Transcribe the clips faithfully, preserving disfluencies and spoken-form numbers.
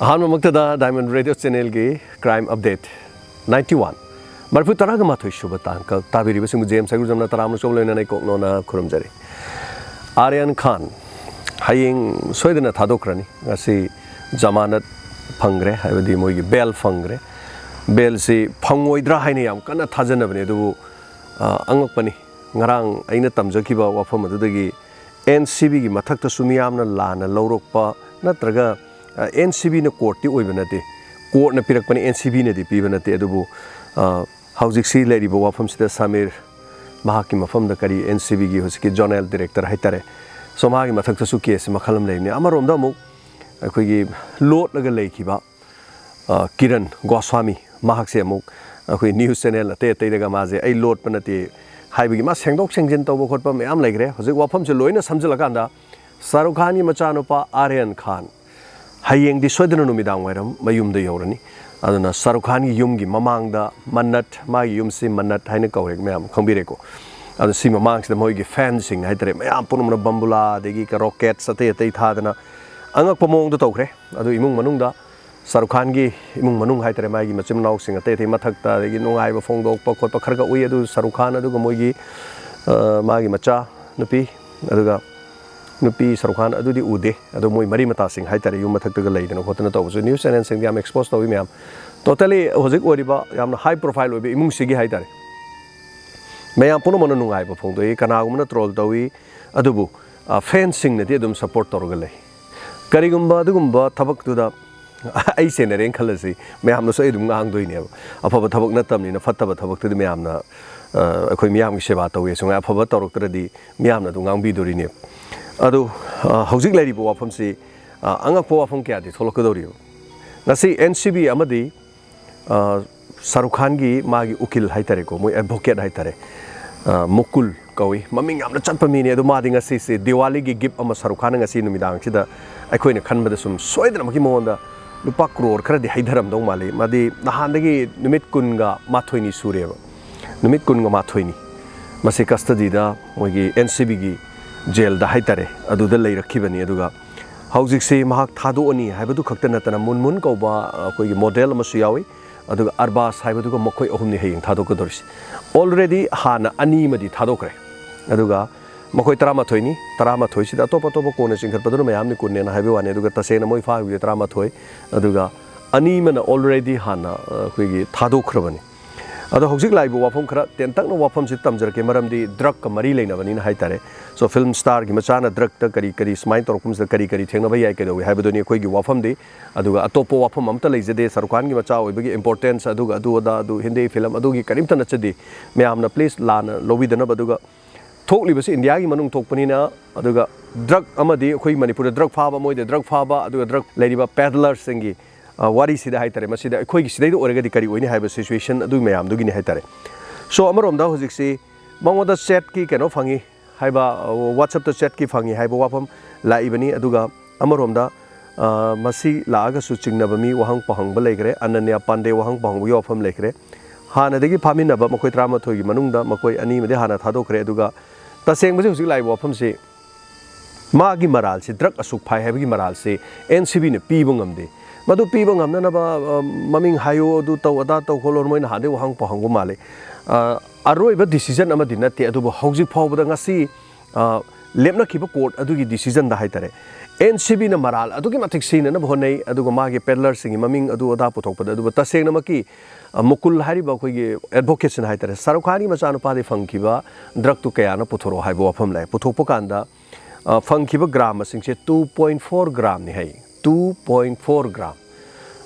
ꯑꯍꯥꯟꯕꯃꯛꯇꯗ Diamond Radio Channelꯒꯤ Crime Update ninety one, ꯃꯔꯤꯐꯨ ꯇꯔꯥꯒ ꯃꯥꯊꯣꯏ ꯁꯨꯕ ꯇꯥꯡꯀꯛ ꯇꯥꯕꯤꯔꯤꯕꯁꯤꯡꯕꯨ ꯖꯦꯝꯁ ꯍꯩꯒ꯭ꯔꯨꯖꯝꯅ ꯇꯔꯥꯃꯔꯛ ꯆꯣꯝꯂꯣꯏꯅꯅ ꯏꯀꯣꯛꯅꯣꯅ ꯈꯨꯔꯨꯝꯖꯔꯤ꯫ ꯑꯥꯔꯌꯟ ꯈꯥꯟ ꯍꯌꯦꯡ ꯁꯣꯏꯗꯅ ꯊꯥꯗꯣꯛꯈ꯭ꯔꯅꯤ꯫ ꯉꯁꯤ ꯖꯃꯥꯅꯠ ꯐꯪꯈ꯭ꯔꯦ, ꯍꯥꯏꯕꯗꯤ ꯃꯣꯏꯒꯤ ꯕꯦꯜ ꯐꯪꯈ꯭ꯔꯦ꯫ ꯕꯦꯜꯁꯤ ꯐꯪꯉꯣꯏꯗ꯭ꯔꯥ ꯍꯥꯏꯅ ꯌꯥꯝ ꯀꯟꯅ ꯊꯥꯖꯅꯕꯅꯦ, ꯑꯗꯨꯕꯨ ꯑ, ꯑꯉꯛꯄꯅꯤ꯫ ꯉꯔꯥꯡ ꯑꯩꯅ ꯇꯝꯖꯈꯤꯕ ꯋꯥꯐꯝ ꯑꯗꯨꯗꯒꯤ ꯑꯦꯟ ꯁꯤ ꯕꯤꯒꯤ ꯃꯊꯛꯇꯁꯨ ꯃꯤꯌꯥꯝꯅ ꯂꯥꯟꯅ ꯂꯧꯔꯛꯄ ꯅꯠꯇ꯭ꯔꯒ, ꯑ, ꯑꯦꯟ ꯁꯤ ꯕꯤꯅ ꯀꯣꯔꯠꯇꯤ ꯑꯣꯏꯕ ꯅꯠꯇꯦ, ꯀꯣꯔꯠꯅ ꯄꯤꯔꯛꯄꯅꯤ, ꯑꯦꯟ ꯁꯤ ꯕꯤꯅꯗꯤ ꯄꯤꯕ ꯅꯠꯇꯦ꯫ ꯑꯗꯨꯕꯨ, ꯑ, ꯍꯧꯖꯤꯛꯁꯤ ꯂꯩꯔꯤꯕ ꯋꯥꯐꯝꯁꯤꯗ ꯁꯃꯤꯔ, ꯃꯍꯥꯛꯀꯤ ꯃꯐꯝꯗ ꯀꯔꯤ, ꯑꯦꯟ ꯁꯤ ꯕꯤꯒꯤ ꯍꯧꯖꯤꯛꯀꯤ ꯖꯣꯅꯦꯜ ꯗꯤꯔꯦꯛꯇꯔ ꯍꯥꯏꯇꯥꯔꯦ, ꯁꯣ ꯃꯥꯒꯤ ꯃꯊꯛꯇꯁꯨ ꯀꯦꯁꯁꯤ ꯃꯈꯜ ꯑꯃ ꯂꯩꯕꯅꯤ꯫ ꯑꯃꯔꯣꯝꯗ ꯑꯃꯨꯛ ꯑꯩꯈꯣꯏꯒꯤ ꯂꯣꯠꯂꯒ ꯂꯩꯈꯤꯕ ꯑ, ꯀꯤꯔꯟ ꯒꯣꯁ꯭ꯋꯥꯃꯤ, ꯃꯍꯥꯛꯁꯦ ꯑꯃꯨꯛ ꯑꯩꯈꯣꯏ ꯅ꯭ꯌꯨꯁ ꯆꯦꯅꯦꯜ ꯑꯇꯩ ꯑꯇꯩꯗꯒ ꯃꯥꯁꯦ "ꯑꯩ ꯂꯣꯠꯄ ꯅꯠꯇꯦ" ꯍꯥꯏꯕꯒꯤ ꯃꯥ ꯁꯦꯡꯗꯣꯛ ꯁꯦꯡꯖꯤꯟ ꯇꯧꯕ ꯈꯣꯠꯄ ꯃꯌꯥꯝ ꯂꯩꯈ꯭ꯔꯦ꯫ ꯍꯧꯖꯤꯛ ꯋꯥꯐꯝꯁꯦ ꯂꯣꯏꯅ ꯁꯝꯖꯤꯜꯂꯀꯥꯟꯗ, ꯁꯥꯔꯨꯈ ꯈꯥꯟꯒꯤ ꯃꯆꯥꯅꯨꯄꯥ ꯑꯥꯔꯌꯟ ꯈꯥꯟ ꯍꯌꯦꯡꯗꯤ ꯁꯣꯏꯗꯅ ꯅꯨꯃꯤꯗꯥꯡ ꯋꯥꯏꯔꯝ ꯃꯌꯨꯝꯗ ꯌꯧꯔꯅꯤ꯫ ꯑꯗꯨꯅ ꯁꯥꯔꯨꯈ ꯈꯥꯟꯒꯤ ꯌꯨꯝꯒꯤ ꯃꯃꯥꯡꯗ ꯃꯟꯅꯠ, ꯃꯥꯒꯤ ꯌꯨꯝꯁꯤ ꯃꯟꯅꯠ ꯍꯥꯏꯅ ꯀꯧꯔꯦ, ꯃꯌꯥꯝ ꯈꯪꯕꯤꯔꯦꯀꯣ꯫ ꯑꯗꯨ ꯁꯤ ꯃꯃꯥꯡꯁꯤꯗ ꯃꯣꯏꯒꯤ ꯐꯦꯟꯁꯤꯡ ꯍꯥꯏꯇꯥꯔꯦ, ꯃꯌꯥꯝ ꯄꯨꯝꯅꯃꯛꯅ ꯕꯝꯕꯨꯂꯥ ꯑꯗꯒꯤ ꯔꯣꯀꯦꯠꯁ ꯑꯇꯩ ꯑꯇꯩ ꯊꯥꯗꯅ ꯑꯉꯛꯄ ꯃꯑꯣꯡꯗ ꯇꯧꯈ꯭ꯔꯦ꯫ ꯑꯗꯨ ꯏꯃꯨꯡ ꯃꯅꯨꯡꯗ ꯁꯥꯔꯨꯈ ꯈꯥꯟꯒꯤ ꯏꯃꯨꯡ ꯃꯅꯨꯡ ꯍꯥꯏꯇꯥꯔꯦ, ꯃꯥꯒꯤ ꯃꯆꯤꯟ ꯃꯅꯥꯎꯁꯤꯡ ꯑꯇꯩ ꯑꯇꯩ ꯃꯊꯛꯇ, ꯑꯗꯒꯤ ꯅꯨꯡꯉꯥꯏꯕ ꯐꯣꯡꯗꯣꯛꯄ ꯈꯣꯠꯄ ꯈꯔ ꯈꯔ ꯎꯏ꯫ ꯑꯗꯨ ꯁꯥꯔꯨꯈ ꯈꯥꯟ ꯑꯗꯨꯒ ꯃꯣꯏꯒꯤ, ꯑ, ꯃꯥꯒꯤ ꯃꯆꯥ ꯅꯨꯄꯤ, ꯑꯗꯨꯒ ꯅꯨꯄꯤ ꯁꯥꯔꯨꯈ ꯈꯥꯟ ꯑꯗꯨꯗꯤ ꯎꯗꯦ꯫ ꯑꯗꯣ ꯃꯣꯏ ꯃꯔꯤ ꯃꯇꯥꯁꯤꯡ ꯍꯥꯏꯇꯥꯔꯦ, ꯌꯨꯝ ꯃꯊꯛꯇꯒ ꯂꯩꯗꯅ ꯈꯣꯠꯇꯅ ꯇꯧꯕꯁꯨ ꯅ꯭ꯌꯨꯁ ꯆꯦꯅꯦꯜꯁꯤꯡꯗꯤ ꯌꯥꯝ ꯑꯦꯛꯁꯄꯣꯖ ꯇꯧꯏ ꯃꯌꯥꯝ꯫ ꯇꯣꯇꯦꯂꯤ ꯍꯧꯖꯤꯛ ꯑꯣꯏꯔꯤꯕ ꯌꯥꯝꯅ ꯍꯥꯏ ꯄ꯭ꯔꯣꯐꯥꯏꯜ ꯑꯣꯏꯕ ꯏꯃꯨꯡꯁꯤꯒꯤ ꯍꯥꯏꯇꯥꯔꯦ, ꯃꯌꯥꯝ ꯄꯨꯝꯅꯃꯛꯅ ꯅꯨꯡꯉꯥꯏꯕ ꯐꯣꯡꯗꯣꯛꯏ꯫ ꯀꯅꯥꯒꯨꯝꯕꯅ ꯇ꯭ꯔꯣꯜ ꯇꯧꯏ, ꯑꯗꯨꯕꯨ, ꯑ, ꯐꯦꯟꯁꯤꯡꯅꯗꯤ ꯑꯗꯨꯝ ꯁꯞꯄꯣꯔꯠ ꯇꯧꯔꯒ ꯂꯩ꯫ ꯀꯔꯤꯒꯨꯝꯕ ꯑꯗꯨꯒꯨꯝꯕ ꯊꯕꯛꯇꯨꯗ ꯑꯩ ꯁꯦꯟꯅꯔꯦꯅ ꯈꯜꯂꯁꯤ, ꯃꯌꯥꯝꯅꯁꯨ ꯑꯩ ꯑꯗꯨꯝ ꯉꯥꯡꯗꯣꯏꯅꯦꯕ꯫ ꯑꯐꯕ ꯊꯕꯛ ꯅꯠꯇꯕꯅꯤꯅ ꯐꯠꯇꯕ ꯊꯕꯛꯇꯨꯗꯤ ꯃꯌꯥꯝꯅ, ꯑ, ꯑꯩꯈꯣꯏ ꯃꯤꯌꯥꯝꯒꯤ ꯁꯦꯕꯥ ꯇꯧꯋꯦ ꯁꯨꯃꯥꯏꯅ ꯑꯐꯕ ꯇꯧꯔꯛꯇ꯭ꯔꯗꯤ ꯃꯤꯌꯥꯝꯅ ꯑꯗꯨꯝ ꯉꯥꯡꯕꯤꯗꯣꯔꯤꯅꯦꯕ꯫ ꯑꯗꯨ, ꯑ, ꯍꯧꯖꯤꯛ ꯂꯩꯔꯤꯕ ꯋꯥꯐꯝꯁꯤ, ꯑ, ꯑꯉꯛꯄ ꯋꯥꯐꯝ ꯀꯌꯥꯗꯤ ꯊꯣꯛꯂꯛꯀꯗꯧꯔꯤꯕ꯫ ꯉꯁꯤ ꯑꯦꯟ ꯁꯤ ꯕꯤ ꯑꯃꯗꯤ ꯑ, ꯁꯥꯔꯨꯈ ꯈꯥꯟꯒꯤ ꯃꯥꯒꯤ ꯎꯀꯤꯜ ꯍꯥꯏꯇꯥꯔꯦꯀꯣ, ꯃꯣꯏ ꯑꯦꯗꯚꯣꯀꯦꯠ ꯍꯥꯏꯇꯥꯔꯦ, ꯑ, ꯃꯨꯀꯨꯜ ꯀꯧꯏ, ꯃꯃꯤꯡ ꯌꯥꯝꯅ ꯆꯠꯄ ꯃꯤꯅꯤ꯫ ꯑꯗꯣ ꯃꯥꯗꯤ ꯉꯁꯤꯁꯦ ꯗꯤꯋꯥꯂꯤꯒꯤ ꯒꯤꯐ ꯑꯃ ꯁꯥꯔꯨꯈ ꯈꯥꯟꯅ ꯉꯁꯤ ꯅꯨꯃꯤꯗꯥꯡꯁꯤꯗ ꯑꯩꯈꯣꯏꯅ ꯈꯟꯕꯗ ꯁꯨꯝ ꯁꯣꯏꯗꯅꯃꯛꯀꯤ ꯃꯉꯣꯟꯗ ꯂꯨꯄꯥ ꯀ꯭ꯔꯣꯔ ꯈꯔꯗꯤ ꯍꯩꯊꯔꯝꯗꯧ ꯃꯥꯜꯂꯤ꯫ ꯃꯥꯗꯤ ꯅꯍꯥꯟꯗꯒꯤ ꯅꯨꯃꯤꯠ ꯀꯨꯟꯒ ꯃꯥꯊꯣꯏꯅꯤ ꯁꯨꯔꯦꯕ, ꯅꯨꯃꯤꯠ ꯀꯨꯟꯒ ꯃꯥꯊꯣꯏꯅꯤ ꯃꯁꯤ ꯀꯁꯇꯗꯤꯗ ꯃꯣꯏꯒꯤ ꯑꯦꯟ ꯁꯤ ꯕꯤꯒꯤ ꯖꯦꯜꯗ ꯍꯥꯏꯇꯥꯔꯦ, ꯑꯗꯨꯗ ꯂꯩꯔꯛꯈꯤꯕꯅꯤ꯫ ꯑꯗꯨꯒ ꯍꯧꯖꯤꯛꯁꯤ ꯃꯍꯥꯛ ꯊꯥꯗꯣꯛꯑꯅꯤ ꯍꯥꯏꯕꯗꯨ ꯈꯛꯇ ꯅꯠꯇꯅ ꯃꯨꯟꯃꯨꯟ ꯀꯧꯕ ꯑꯩꯈꯣꯏꯒꯤ ꯃꯣꯗꯦꯜ ꯑꯃꯁꯨ ꯌꯥꯎꯏ꯫ ꯑꯗꯨꯒ ꯑꯔꯕꯥꯁ ꯍꯥꯏꯕꯗꯨꯒ ꯃꯈꯣꯏ ꯑꯍꯨꯝꯅꯤ ꯍꯌꯦꯡ ꯊꯥꯗꯣꯛꯀꯗꯧꯔꯤꯁꯤ꯫ ꯑꯣꯜꯔꯦꯗꯤ ꯍꯥꯟꯅ ꯑꯅꯤ ꯑꯃꯗꯤ ꯊꯥꯗꯣꯛꯈ꯭ꯔꯦ꯫ ꯑꯗꯨꯒ ꯃꯈꯣꯏ ꯇꯔꯥꯃꯥꯊꯣꯏꯅꯤ꯫ ꯇꯔꯥꯃꯥꯊꯣꯏꯁꯤꯗ ꯑꯇꯣꯞ ꯑꯇꯣꯞꯄ ꯀꯣꯟꯅ ꯆꯤꯡꯈꯠꯄꯗꯨꯅ ꯃꯌꯥꯝꯅꯤ ꯀꯨꯟꯅꯦꯅ ꯍꯥꯏꯕ ꯋꯥꯅꯤ꯫ ꯑꯗꯨꯒ ꯇꯁꯦꯡꯅ ꯃꯣꯏ ꯐꯥꯈꯤꯕꯁꯦ ꯇꯔꯥꯃꯥꯊꯣꯏ꯫ ꯑꯗꯨꯒ ꯑꯅꯤ ꯑꯃꯅ ꯑꯣꯜꯔꯦꯗꯤ ꯍꯥꯟꯅ ꯑꯩꯈꯣꯏꯒꯤ ꯊꯥꯗꯣꯛꯈ꯭ꯔꯕꯅꯤ꯫ ꯑꯗꯣ ꯍꯧꯖꯤꯛ ꯂꯥꯛꯏꯕ ꯋꯥꯐꯝ ꯈꯔ ꯇꯦꯟꯇꯛꯅ ꯋꯥꯐꯝꯁꯤ ꯇꯝꯖꯔꯛꯀꯦ, ꯃꯔꯝꯗꯤ ꯗ꯭ꯔꯒꯀ ꯃꯔꯤ ꯂꯩꯅꯕꯅꯤꯅ ꯍꯥꯏꯇꯥꯔꯦ꯫ ꯁꯣ ꯐꯤꯜꯝ ꯁ꯭ꯇꯥꯔꯒꯤ ꯃꯆꯥꯅ ꯗ꯭ꯔꯒꯇ ꯀꯔꯤ ꯀꯔꯤ ꯁꯨꯃꯥꯏꯅ ꯇꯧꯔꯛꯄꯁꯤꯗ ꯀꯔꯤ ꯀꯔꯤ ꯊꯦꯡꯅꯕ ꯌꯥꯏ, ꯀꯩꯗꯧꯏ ꯍꯥꯏꯕꯗꯨꯅꯤ ꯑꯩꯈꯣꯏꯒꯤ ꯋꯥꯐꯝꯗꯤ꯫ ꯑꯗꯨꯒ ꯑꯇꯣꯞꯄ ꯋꯥꯐꯝ ꯑꯝꯇ ꯂꯩꯖꯗꯦ꯫ ꯁꯔꯨꯛ ꯈꯥꯟꯒꯤ ꯃꯆꯥ ꯑꯣꯏꯕꯒꯤ ꯏꯝꯄꯣꯔꯇꯦꯟꯁ ꯑꯗꯨꯒ ꯑꯗꯨ ꯑꯗꯥ ꯑꯗꯨ ꯍꯤꯟꯗꯤ ꯐꯤꯂꯝ ꯑꯗꯨꯒꯤ ꯀꯔꯤꯝꯇ ꯅꯠꯆꯗꯦ꯫ ꯃꯌꯥꯝꯅ ꯄ꯭ꯂꯤꯖ ꯂꯥꯟꯅ ꯂꯧꯕꯤꯗꯅꯕ꯫ ꯑꯗꯨꯒ ꯊꯣꯛꯂꯤꯕꯁꯤ ꯏꯟꯗꯤꯌꯥꯒꯤ ꯃꯅꯨꯡ ꯊꯣꯛꯄꯅꯤꯅ, ꯑꯗꯨꯒ ꯗ꯭ꯔꯒ ꯑꯃꯗꯤ ꯑꯩꯈꯣꯏ ꯃꯅꯤꯄꯨꯔꯗ ꯗ꯭ꯔꯒ ꯐꯥꯕ, ꯃꯣꯏꯗ ꯗ꯭ꯔꯒ ꯐꯥꯕ, ꯑꯗꯨꯒ ꯗ꯭ꯔꯒ ꯂꯩꯔꯤꯕ ꯄꯦꯗꯂꯔꯁꯤꯡꯒꯤ, ꯑ, ꯋꯥꯔꯤꯁꯤꯗ ꯍꯥꯏꯇꯥꯔꯦ, ꯃꯁꯤꯗ ꯑꯩꯈꯣꯏꯒꯤ ꯁꯤꯗꯩꯗ ꯑꯣꯏꯔꯒꯗꯤ ꯀꯔꯤ ꯑꯣꯏꯅꯤ ꯍꯥꯏꯕ ꯁꯤꯆꯨꯋꯦꯁꯟ ꯑꯗꯨꯒꯤ ꯃꯌꯥꯝꯗꯨꯒꯤꯅꯤ ꯍꯥꯏꯇꯥꯔꯦ꯫ ꯁꯣ ꯑꯃꯔꯣꯝꯗ ꯍꯧꯖꯤꯛꯁꯤ ꯃꯉꯣꯟꯗ ꯆꯦꯠꯀꯤ ꯀꯩꯅꯣ ꯐꯪꯉꯤ ꯍꯥꯏꯕ, ꯑ, ꯋꯥꯆꯞꯇ ꯆꯦꯠꯀꯤ ꯐꯪꯉꯤ ꯍꯥꯏꯕ ꯋꯥꯐꯝ ꯂꯥꯛꯏꯕꯅꯤ꯫ ꯑꯗꯨꯒ ꯑꯃꯔꯣꯝꯗ, ꯑ, ꯃꯁꯤ ꯂꯥꯛꯑꯒꯁꯨ ꯆꯤꯡꯅꯕ ꯃꯤ ꯋꯥꯍꯪ ꯄꯥꯎꯍꯪꯕ ꯂꯩꯈ꯭ꯔꯦ, ꯑꯅꯟꯌꯥ ꯄꯥꯟꯗꯦ ꯋꯥꯍꯪ ꯄꯥꯎꯍꯪꯕꯒꯤ ꯋꯥꯐꯝ ꯂꯩꯈ꯭ꯔꯦ꯫ ꯍꯥꯟꯅꯗꯒꯤ ꯐꯥꯃꯤꯟꯅꯕ ꯃꯈꯣꯏ ꯇꯔꯥꯃꯥꯊꯣꯏꯒꯤ ꯃꯅꯨꯡꯗ ꯃꯈꯣꯏ ꯑꯅꯤ ꯑꯃꯗꯤ ꯍꯥꯟꯅ ꯊꯥꯗꯣꯛꯈ꯭ꯔꯦ꯫ ꯑꯗꯨꯒ ꯇꯁꯦꯡꯕꯁꯤ ꯍꯧꯖꯤꯛ ꯂꯥꯛꯏꯕ ꯋꯥꯐꯝꯁꯤ, ꯃꯥꯒꯤ ꯃꯔꯥꯜꯁꯤ, ꯗ꯭ꯔꯒ ꯑꯁꯨꯛ ꯐꯥꯏ ꯍꯥꯏꯕꯒꯤ ꯃꯔꯥꯜꯁꯤ ꯑꯦꯟ ꯁꯤ ꯕꯤꯅ ꯄꯤꯕ ꯉꯝꯗꯦ꯫ ꯃꯗꯨ ꯄꯤꯕ ꯉꯝꯅꯅꯕ, ꯑ, ꯃꯃꯤꯡ ꯍꯥꯏꯌꯨ, ꯑꯗꯨ ꯇꯧ, ꯑꯗꯥ ꯇꯧ ꯈꯣꯠꯂꯣ, ꯃꯣꯏꯅ ꯍꯥꯟꯅꯗꯩ ꯋꯥꯍꯪ ꯄꯥꯎꯍꯪꯕ ꯃꯥꯜꯂꯦ꯫ ꯑ, ꯑꯔꯣꯏꯕ ꯗꯤꯁꯤꯖꯟ ꯑꯃꯗꯤ ꯅꯠꯇꯦ, ꯑꯗꯨꯕꯨ ꯍꯧꯖꯤꯛ ꯐꯥꯎꯕꯗ ꯉꯁꯤ, ꯑ, ꯂꯦꯞꯅꯈꯤꯕ ꯀꯣꯔꯠ ꯑꯗꯨꯒꯤ ꯗꯤꯁꯤꯖꯟꯗ ꯍꯥꯏꯇꯥꯔꯦ, ꯑꯦꯟ ꯁꯤ ꯕꯤꯅ ꯃꯔꯥꯜ ꯑꯗꯨꯛꯀꯤ ꯃꯇꯤꯛ ꯁꯤꯅꯅꯕ ꯍꯣꯠꯅꯩ꯫ ꯑꯗꯨꯒ ꯃꯥꯒꯤ ꯄꯦꯗꯂꯔꯁꯤꯡꯒꯤ ꯃꯃꯤꯡ ꯑꯗꯨ ꯑꯗꯥ ꯄꯨꯊꯣꯛꯄꯗ, ꯑꯗꯨꯕꯨ ꯇꯁꯦꯡꯅꯃꯛꯀꯤ, ꯑ, ꯃꯨꯀꯨꯜ ꯍꯥꯏꯔꯤꯕ ꯑꯩꯈꯣꯏꯒꯤ ꯑꯦꯗꯚꯣꯀꯦꯠꯁꯤꯅ ꯍꯥꯏꯇꯥꯔꯦ, ꯁꯥꯔꯨꯈ ꯈꯥꯟꯒꯤ ꯃꯆꯥꯅꯨꯄꯥꯗꯒꯤ ꯐꯪꯈꯤꯕ ꯗ꯭ꯔꯒꯇꯨ ꯀꯌꯥꯅ ꯄꯨꯊꯣꯔꯛꯑꯣ ꯍꯥꯏꯕ ꯋꯥꯐꯝ ꯂꯥꯛꯑꯦ꯫ ꯄꯨꯊꯣꯛꯄ ꯀꯥꯟꯗ, ꯑ, ꯐꯪꯈꯤꯕ ꯒ꯭ꯔꯥꯝ ꯃꯁꯤꯡꯁꯦ two point four ꯒ꯭ꯔꯥꯝꯅꯤ ꯍꯥꯏ꯫ Two point four gram꯫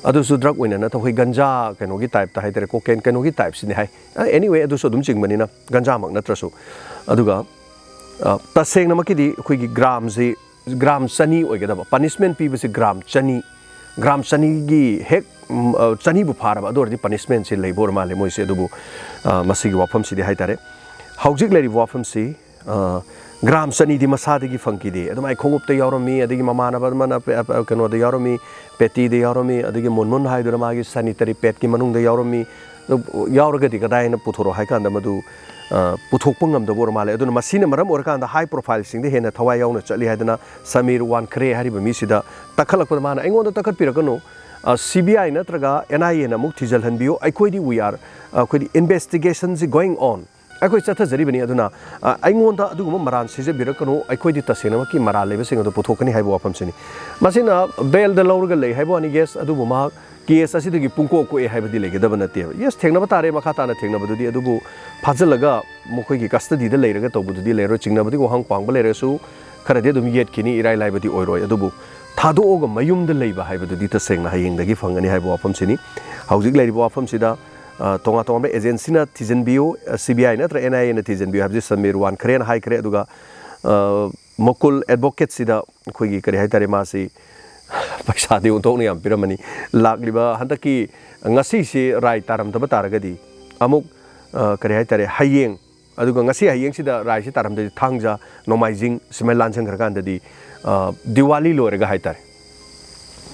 ꯑꯗꯨꯁꯨ ꯗ꯭ꯔꯒ ꯑꯣꯏꯅ ꯅꯠꯇꯕ ꯑꯩꯈꯣꯏ ꯒꯟꯖꯥ ꯀꯩꯅꯣꯒꯤ ꯇꯥꯏꯞꯇ ꯍꯥꯏꯇꯥꯔꯦ, ꯀꯣꯀꯦꯟ ꯀꯩꯅꯣꯒꯤ ꯇꯥꯏꯞꯁꯤꯅꯤ ꯍꯥꯏ꯫ ꯑ, anyway, ꯑꯗꯨꯁꯨ ꯑꯗꯨꯝ ꯆꯤꯡꯕꯅꯤꯅ ꯒꯟꯖꯥꯃꯛ ꯅꯠꯇ꯭ꯔꯁꯨ꯫ ꯑꯗꯨꯒ, ꯑ, ꯇꯁꯦꯡꯅꯃꯛꯀꯤꯗꯤ ꯑꯩꯈꯣꯏꯒꯤ ꯒ꯭ꯔꯥꯝꯁꯤ ꯒ꯭ꯔꯥꯝ ꯆꯅꯤ ꯑꯣꯏꯒꯗꯕ, ꯄꯅꯤꯁꯃꯦꯟ ꯄꯤꯕꯁꯤ ꯒ꯭ꯔꯥꯝ ꯆꯅꯤ, ꯒ꯭ꯔꯥꯝ ꯆꯅꯤꯒꯤ ꯍꯦꯛ, ꯎꯝ, ꯑ, ꯆꯅꯤꯕꯨ ꯐꯥꯔꯕ, ꯑꯗꯨ ꯑꯣꯏꯔꯗꯤ ꯄꯅꯤꯁꯃꯦꯟꯁꯤ ꯂꯩꯕ ꯑꯣꯏꯔ ꯃꯥꯜꯂꯦ ꯃꯣꯏꯁꯦ꯫ ꯑꯗꯨꯕꯨ, ꯑ, ꯃꯁꯤꯒꯤ ꯋꯥꯐꯝꯁꯤꯗꯤ ꯍꯥꯏꯇꯥꯔꯦ, ꯍꯧꯖꯤꯛ ꯂꯩꯔꯤꯕ ꯋꯥꯐꯝꯁꯤ, ꯑ, ꯒ꯭ꯔꯥꯝ ꯆꯅꯤꯗꯤ ꯃꯁꯥꯗꯒꯤ ꯐꯪꯈꯤꯗꯦ꯫ ꯑꯗꯨꯃꯥꯏꯅ ꯈꯣꯡꯎꯞꯇ ꯌꯥꯎꯔꯝꯃꯤ, ꯑꯗꯒꯤ ꯃꯃꯥꯟꯅꯕ ꯑꯃꯅ ꯄꯦ-, ꯑ, ꯀꯩꯅꯣꯗ ꯌꯥꯎꯔꯝꯃꯤ, ꯄꯦꯇꯤꯗ ꯌꯥꯎꯔꯝꯃꯤ, ꯑꯗꯒꯤ ꯃꯨꯟꯃꯨꯟ ꯍꯥꯏꯗꯨꯅ ꯃꯥꯒꯤ ꯁꯦꯅꯤꯇꯔꯤ ꯄꯦꯗꯀꯤ ꯃꯅꯨꯡꯗ ꯌꯥꯎꯔꯝꯃꯤ꯫ ꯑꯗꯨ ꯌꯥꯎꯔꯒꯗꯤ ꯀꯗꯥꯏꯅ ꯄꯨꯊꯣꯔꯛꯑꯣ ꯍꯥꯏ ꯀꯥꯟꯗ ꯃꯗꯨ ꯑ, ꯄꯨꯊꯣꯛꯄ ꯉꯝꯗꯕ ꯑꯣꯏꯔ ꯃꯥꯜꯂꯦ꯫ ꯑꯗꯨꯅ ꯃꯁꯤꯅ ꯃꯔꯝ ꯑꯣꯏꯔꯀꯥꯟꯗ high profile ꯁꯤꯡꯗ ꯍꯦꯟꯅ ꯊꯋꯥꯏ ꯌꯥꯎꯅ ꯆꯠꯂꯤ ꯍꯥꯏꯗꯅ ꯁꯃꯤꯔ ꯋꯥꯟꯈ꯭ꯔꯦ ꯍꯥꯏꯔꯤꯕ ꯃꯤꯁꯤꯗ ꯇꯛꯈꯠꯂꯛꯄꯗ ꯃꯥꯅ, "ꯑꯩꯉꯣꯟꯗ ꯇꯛꯈꯠꯄꯤꯔꯛꯀꯅꯨ, ꯁꯤ ꯕꯤ ꯑꯥꯏ ꯅꯠꯇ꯭ꯔꯒ ꯑꯦꯟ ꯑꯥꯏ ꯑꯦꯅ ꯑꯃꯨꯛ ꯊꯤꯖꯤꯜꯍꯟꯕꯤꯌꯨ, ꯑꯩꯈꯣꯏꯗꯤ we are, ꯑ, ꯑꯩꯈꯣꯏꯗꯤ investigation ꯁꯤ going on, ꯑꯩꯈꯣꯏ ꯆꯠꯊꯖꯔꯤꯕꯅꯤ, ꯑꯗꯨꯅ, ꯑ, ꯑꯩꯉꯣꯟꯗ ꯑꯗꯨꯒꯨꯝꯕ ꯃꯔꯥꯜ ꯁꯤꯖꯕꯤꯔꯛꯀꯅꯨ, ꯑꯩꯈꯣꯏꯗꯤ ꯇꯁꯦꯡꯅꯃꯛꯀꯤ ꯃꯔꯥꯜ ꯂꯩꯕꯁꯤꯡ ꯑꯗꯨ ꯄꯨꯊꯣꯛꯀꯅꯤ" ꯍꯥꯏꯕ ꯋꯥꯐꯝꯁꯤꯅꯤ꯫ ꯃꯁꯤꯅ ꯕꯦꯜꯗ ꯂꯧꯔꯒ ꯂꯩ ꯍꯥꯏꯕ ꯋꯥꯅꯤ, yes, ꯑꯗꯨꯕꯨ ꯃꯍꯥꯛ ꯀꯦꯁ ꯑꯁꯤꯗꯒꯤ ꯄꯨꯡꯀꯣꯛ ꯀꯣꯛꯑꯦ ꯍꯥꯏꯕꯗꯤ ꯂꯩꯒꯗꯕ ꯅꯠꯇꯦꯕ꯫ Yes, ꯊꯦꯡꯅꯕ ꯇꯥꯔꯦ, ꯃꯈꯥ ꯇꯥꯅ ꯊꯦꯡꯅꯕꯗꯨꯗꯤ, ꯑꯗꯨꯕꯨ ꯐꯥꯖꯤꯜꯂꯒ ꯃꯈꯣꯏꯒꯤ ꯀꯁꯇꯗꯤꯗ ꯂꯩꯔꯒ ꯇꯧꯕꯗꯨꯗꯤ ꯂꯩꯔꯣꯏ꯫ ꯆꯤꯡꯅꯕꯗꯤ ꯋꯥꯍꯪ ꯄꯥꯡꯕ ꯂꯩꯔꯁꯨ ꯈꯔꯗꯤ ꯑꯗꯨꯝ ꯌꯦꯠꯈꯤꯅꯤ, ꯏꯔꯥꯏ ꯂꯥꯏꯕꯗꯤ ꯑꯣꯏꯔꯣꯏ꯫ ꯑꯗꯨꯕꯨ ꯊꯥꯗꯣꯛꯑꯒ ꯃꯌꯨꯝꯗ ꯂꯩꯕ ꯍꯥꯏꯕꯗꯨꯗꯤ ꯇꯁꯦꯡꯅ ꯍꯌꯦꯡꯗꯒꯤ ꯐꯪꯒꯅꯤ ꯍꯥꯏꯕ ꯋꯥꯐꯝꯁꯤꯅꯤ꯫ ꯍꯧꯖꯤꯛ ꯂꯩꯔꯤꯕ ꯋꯥꯐꯝꯁꯤꯗ, ꯑ, ꯇꯣꯉꯥꯟ ꯇꯣꯉꯥꯟꯕ ꯑꯦꯖꯦꯟꯁꯤꯅ ꯊꯤꯖꯤꯟꯕꯤꯌꯨ, ꯁꯤ ꯕꯤ ꯑꯥꯏ ꯅꯠꯇ꯭ꯔ ꯑꯦꯟ ꯑꯥꯏ ꯑꯦꯅ ꯊꯤꯖꯤꯟꯕꯤꯌꯨ ꯍꯥꯏꯕꯁꯤ ꯁꯃꯤꯔ ꯋꯥꯟꯈ꯭ꯔꯦꯅ ꯍꯥꯏꯈ꯭ꯔꯦ꯫ ꯑꯗꯨꯒ, ꯑ, ꯃꯨꯀꯨꯜ ꯑꯦꯗꯚꯣꯀꯦꯠꯁꯤꯗ ꯑꯩꯈꯣꯏꯒꯤ, ꯀꯔꯤ ꯍꯥꯏꯇꯥꯔꯦ, ꯃꯥꯁꯤ ꯄꯩꯁꯥꯗꯤ ꯑꯣꯟꯊꯣꯛꯅ ꯌꯥꯝ ꯄꯤꯔꯝꯃꯅꯤ꯫ ꯂꯥꯛꯂꯤꯕ ꯍꯟꯗꯛꯀꯤ ꯉꯁꯤꯁꯤ ꯔꯥꯏ ꯇꯥꯔꯝꯗꯕ ꯇꯥꯔꯒꯗꯤ ꯑꯃꯨꯛ, ꯑ, ꯀꯔꯤ ꯍꯥꯏꯇꯥꯔꯦ, ꯍꯌꯦꯡ, ꯑꯗꯨꯒ ꯉꯁꯤ ꯍꯌꯦꯡꯁꯤꯗ ꯔꯥꯏꯁꯤ ꯇꯥꯔꯝꯗ꯭ꯔꯗꯤ ꯊꯥꯡꯖ, ꯅꯣꯡꯃꯥꯏꯖꯤꯡ ꯁꯨꯃꯥꯏꯅ ꯂꯥꯟꯁꯤꯟꯈ꯭ꯔꯀꯥꯟꯗꯗꯤ, ꯑ, ꯗꯤꯋꯥꯂꯤ ꯂꯣꯏꯔꯒ ꯍꯥꯏꯇꯥꯔꯦ,